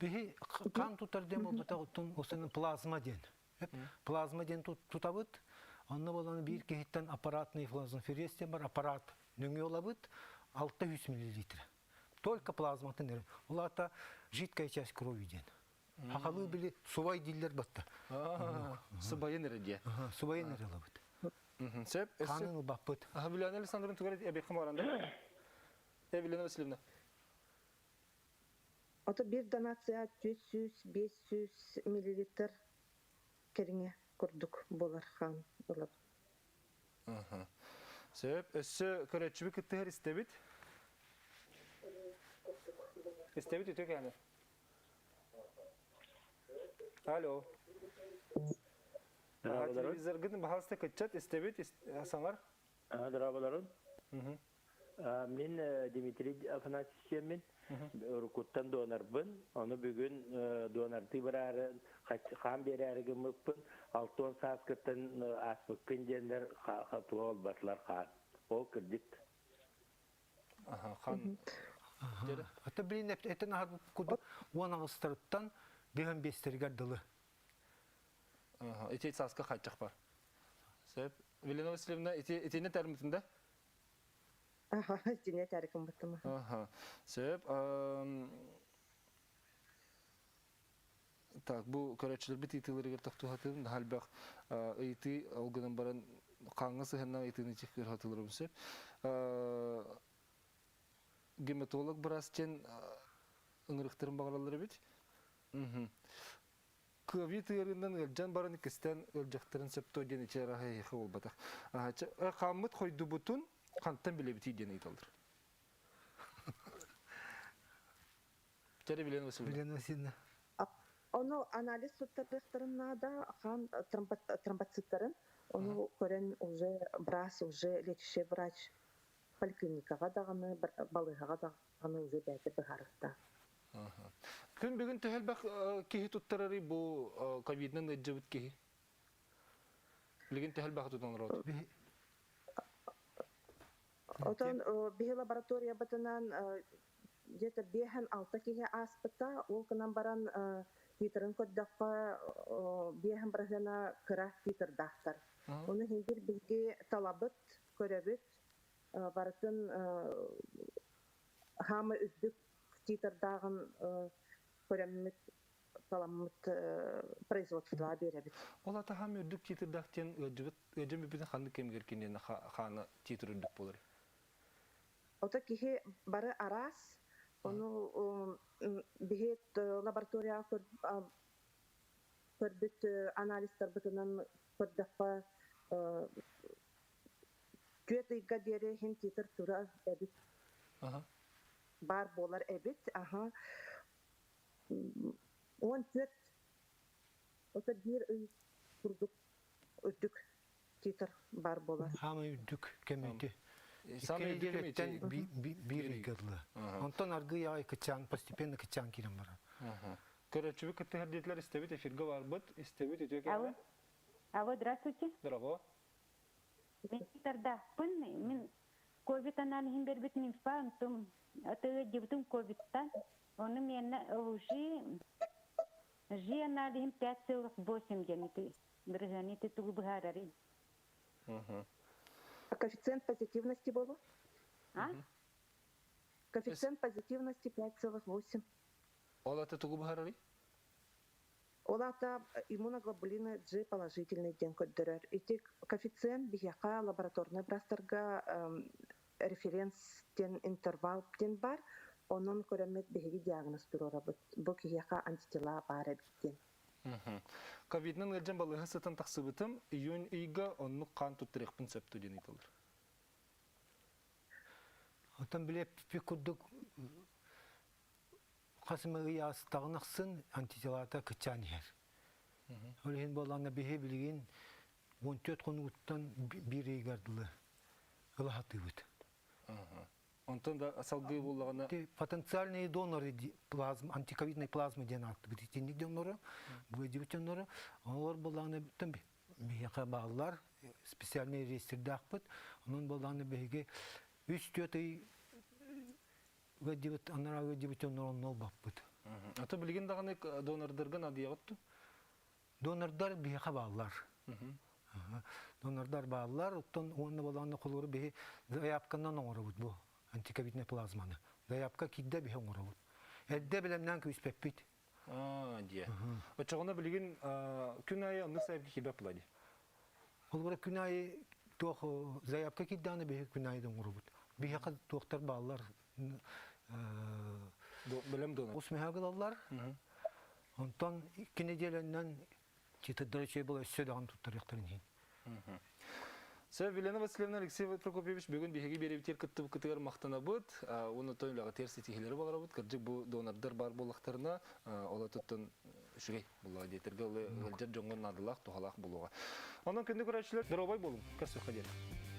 Биһи кан тутар диэн буолбатах, оттон осенин плазма диэн. Плазма диэн тутабыт. Онно болан биир киһиттэн аппаратный плазмаферез диэн бар аппарат нөҥүө ылабыт 600 миллилитр. Только плазматын эрэ. Ол аата жидкая часть крови диэн. Хахалыы били субай дииллэр батта. Субайын эрэ диэ. Субайын эрэ ылабыт. Сөп. Хаанын ылбаппыт. Вилена Александровна тугар эбиэххэ баранда. Вилена Васильевна. Ото биир донация 400-500 миллилитр кэриҥэ курдук буолар хаан ылабыт. Сөп. Өссө көрөөччүбүт кыттыһар истэбит. Истэбит үтүө кээнэ. Алло. Телевизоргын баһаалыста кыччат истэбит саҥар. Здраволорун. Мин Дмитрий Афанасьевич уруккуттан донорбын. Ону бүгүн донордыы бараары хаан биэрээри гыммыппын. 60 сааскыттан ааспыккын диэннэр туох олбатылар хаан. Ол кырдьык. Хан. Ата билин этен аһар курдук уон аҕыстарыттан биһэн биэстэригэр дылы. Ити сааска хааччах бар. Сөп. Елена Васильевна, ити итини тэрмитин да? Аха, итини этэриким быттым. Аха. Сөп. Так, бу көрөөччүлэрбит ыйытыыларыгар тохтуһатым, наһаа элбэх ыйытыы ол гынан баран хааҥҥа сыһыаннаах ыйытыыны көрө сөп. Гематолог быраас диэн ыҥырыктарын баҕараллар эбит. Кыабыы тыарыынан ыалдьан баран иккистэн ыалдьахтарын сөптөө диэн ичи араһа эһиэхэ буолбатах. Хааммыт хойдубутун хантан билэбитий диэн ыйыталлар. Чэрэ Вилена Васильевна. Вилена Васильевна. Ону анализ туттарыахтарын наада, хаан тромбоциттарын, ону көрөн уже брас, уже лечащий врач поликлиникаҕа даҕаны, балыыһаҕа даҕаны уже бэйэтэ быһаарыахтаах. Күн бүгүн төһө элбэх киһи туттарарый бу ковидынан ыалдьыбыт киһи? Билигин төһө элбэх тутан олорот? Отон биһи лабораториябытынан где-то биэһэн алта киһи ааспыта. Ол гынан баран титрын көрдөххө биэһэн бырыһыана кыра титрдаахтар. Ону иһин биһиги талабыт, көрөбүт, барытын хаама үрдүк титрдааҕын көрөммүт таламмыт производствоҕа биэрэбит. Ол ата хаам үрдүк титрдаах диэн ыалдьыбыт ыалдьан бүппүтүн ханнык кэмигэр киниэнэ хаана титр үрдүк буолар? Ото киһи бары араас, ону биһи лабораторияҕа көрбүт анализтарбытынан көрдөххө түөрт ыйга диэри иһин титр тура эбит. Баар буолар эбит. Аха. 14 ото биир ый курдук үрдүк титр бар буолар. Хаамай үрдүк кэмити. Самый үрдүк биир ыйга дылы. Онтон аргы аҕай кычаан постепенно кычаан киирэн барар. Көрөөччүбүт кыттыһар диэтилэр истэбит эфиргэ барбыт, истэбит үтүө Алло. Алло, здравствуйте. Здорово. Мен тардаахпын, мин ковид аналиһин бербит нимфа, онтум атыгы ковидтан. Ону мене уже Жи аналиһим 5,8 диэн ити бырыһыаны ити тугу быһаарарый? А коэффициент позитивности было? А? Коэффициент позитивности 5,8. Ол ата тугу быһаарарый? Ол ата иммуноглобулины G положительный диэн көрдөрөр. Ити коэффициент биһиэхэ лабораторнай бырастарга референс диэн интервал диэн бар. Онон көрөммүт биһиги диагноз туруорабыт. Бу киһиэхэ антитела баар эбит диэн. Ковидынан ыалдьан балыыһа сытан тахсыбытым, июнь ыйга оннук хаан туттарыахпын сөп диэн ыйыталлар. Оттон били курдук хас эмэ ый аастаҕын ахсын антителата кыччаан иһэр. Ол иһин буоллаҕына биһи билигин 14 хонугуттан биир ыйыгар дылы ылаһатыыбыт. Онтон да салгыы буоллаҕына потенциальные доноры плазм, антиковидной плазмы диэн ааттыбыт итинник дьоннору, бу дьоннору, олор буоллаҕына биһиэхэ бааллар, специальный реестрдаахпыт. Онон буоллаҕына биһиги үс-түөрт ый ыалдьыбыт, анараа ыалдьыбыт дьоннор онно ылбаппыт. Ата билигин даҕаны донордарга надыйаҕыт дуу? Донордар биһиэхэ бааллар. Донордар бааллар, оттон уонна балаҕанна холууру биһи заявканан оҥоробут бу антиковидный плазманы. Заявка киирдэ биһи оҥоробут. Эрдэ бэлэмнээн күүспэппит. Аа, дьиэ. Оччоҕуна билигин күн аайы оннук заявка киирбэт буолла дии. Холобура күн аайы туох заявка киирдэҕинэ биһи күн аайы да оҥоробут. Биһиэхэ туохтар бааллар бэлэм донор. Ус мөһөг ылаллар. Онтон икки нэдиэлэннэн читырдары үчүгэй буола өссө даҕаны туттарыахтарын иһин. Сөп, Елена Васильевна, Алексей Прокопьевич, бүгүн биһиги биэрэбитигэр кыттыбыккытыгар махтанабыт. Уонна оттон үлэҕитигэр ситиһиилэри баҕарабыт. Кырдьык бу донордар баар буоллахтарына, ол отуттан үчүгэй буолуоҕа диэтэргэ, ол ыалдьар дьоҥҥо наадалаах, туһалаах буолуоҕа. Онон күндү көрөөччүлэр, доруобай буолуҥ. Көрсүөххэ диэри.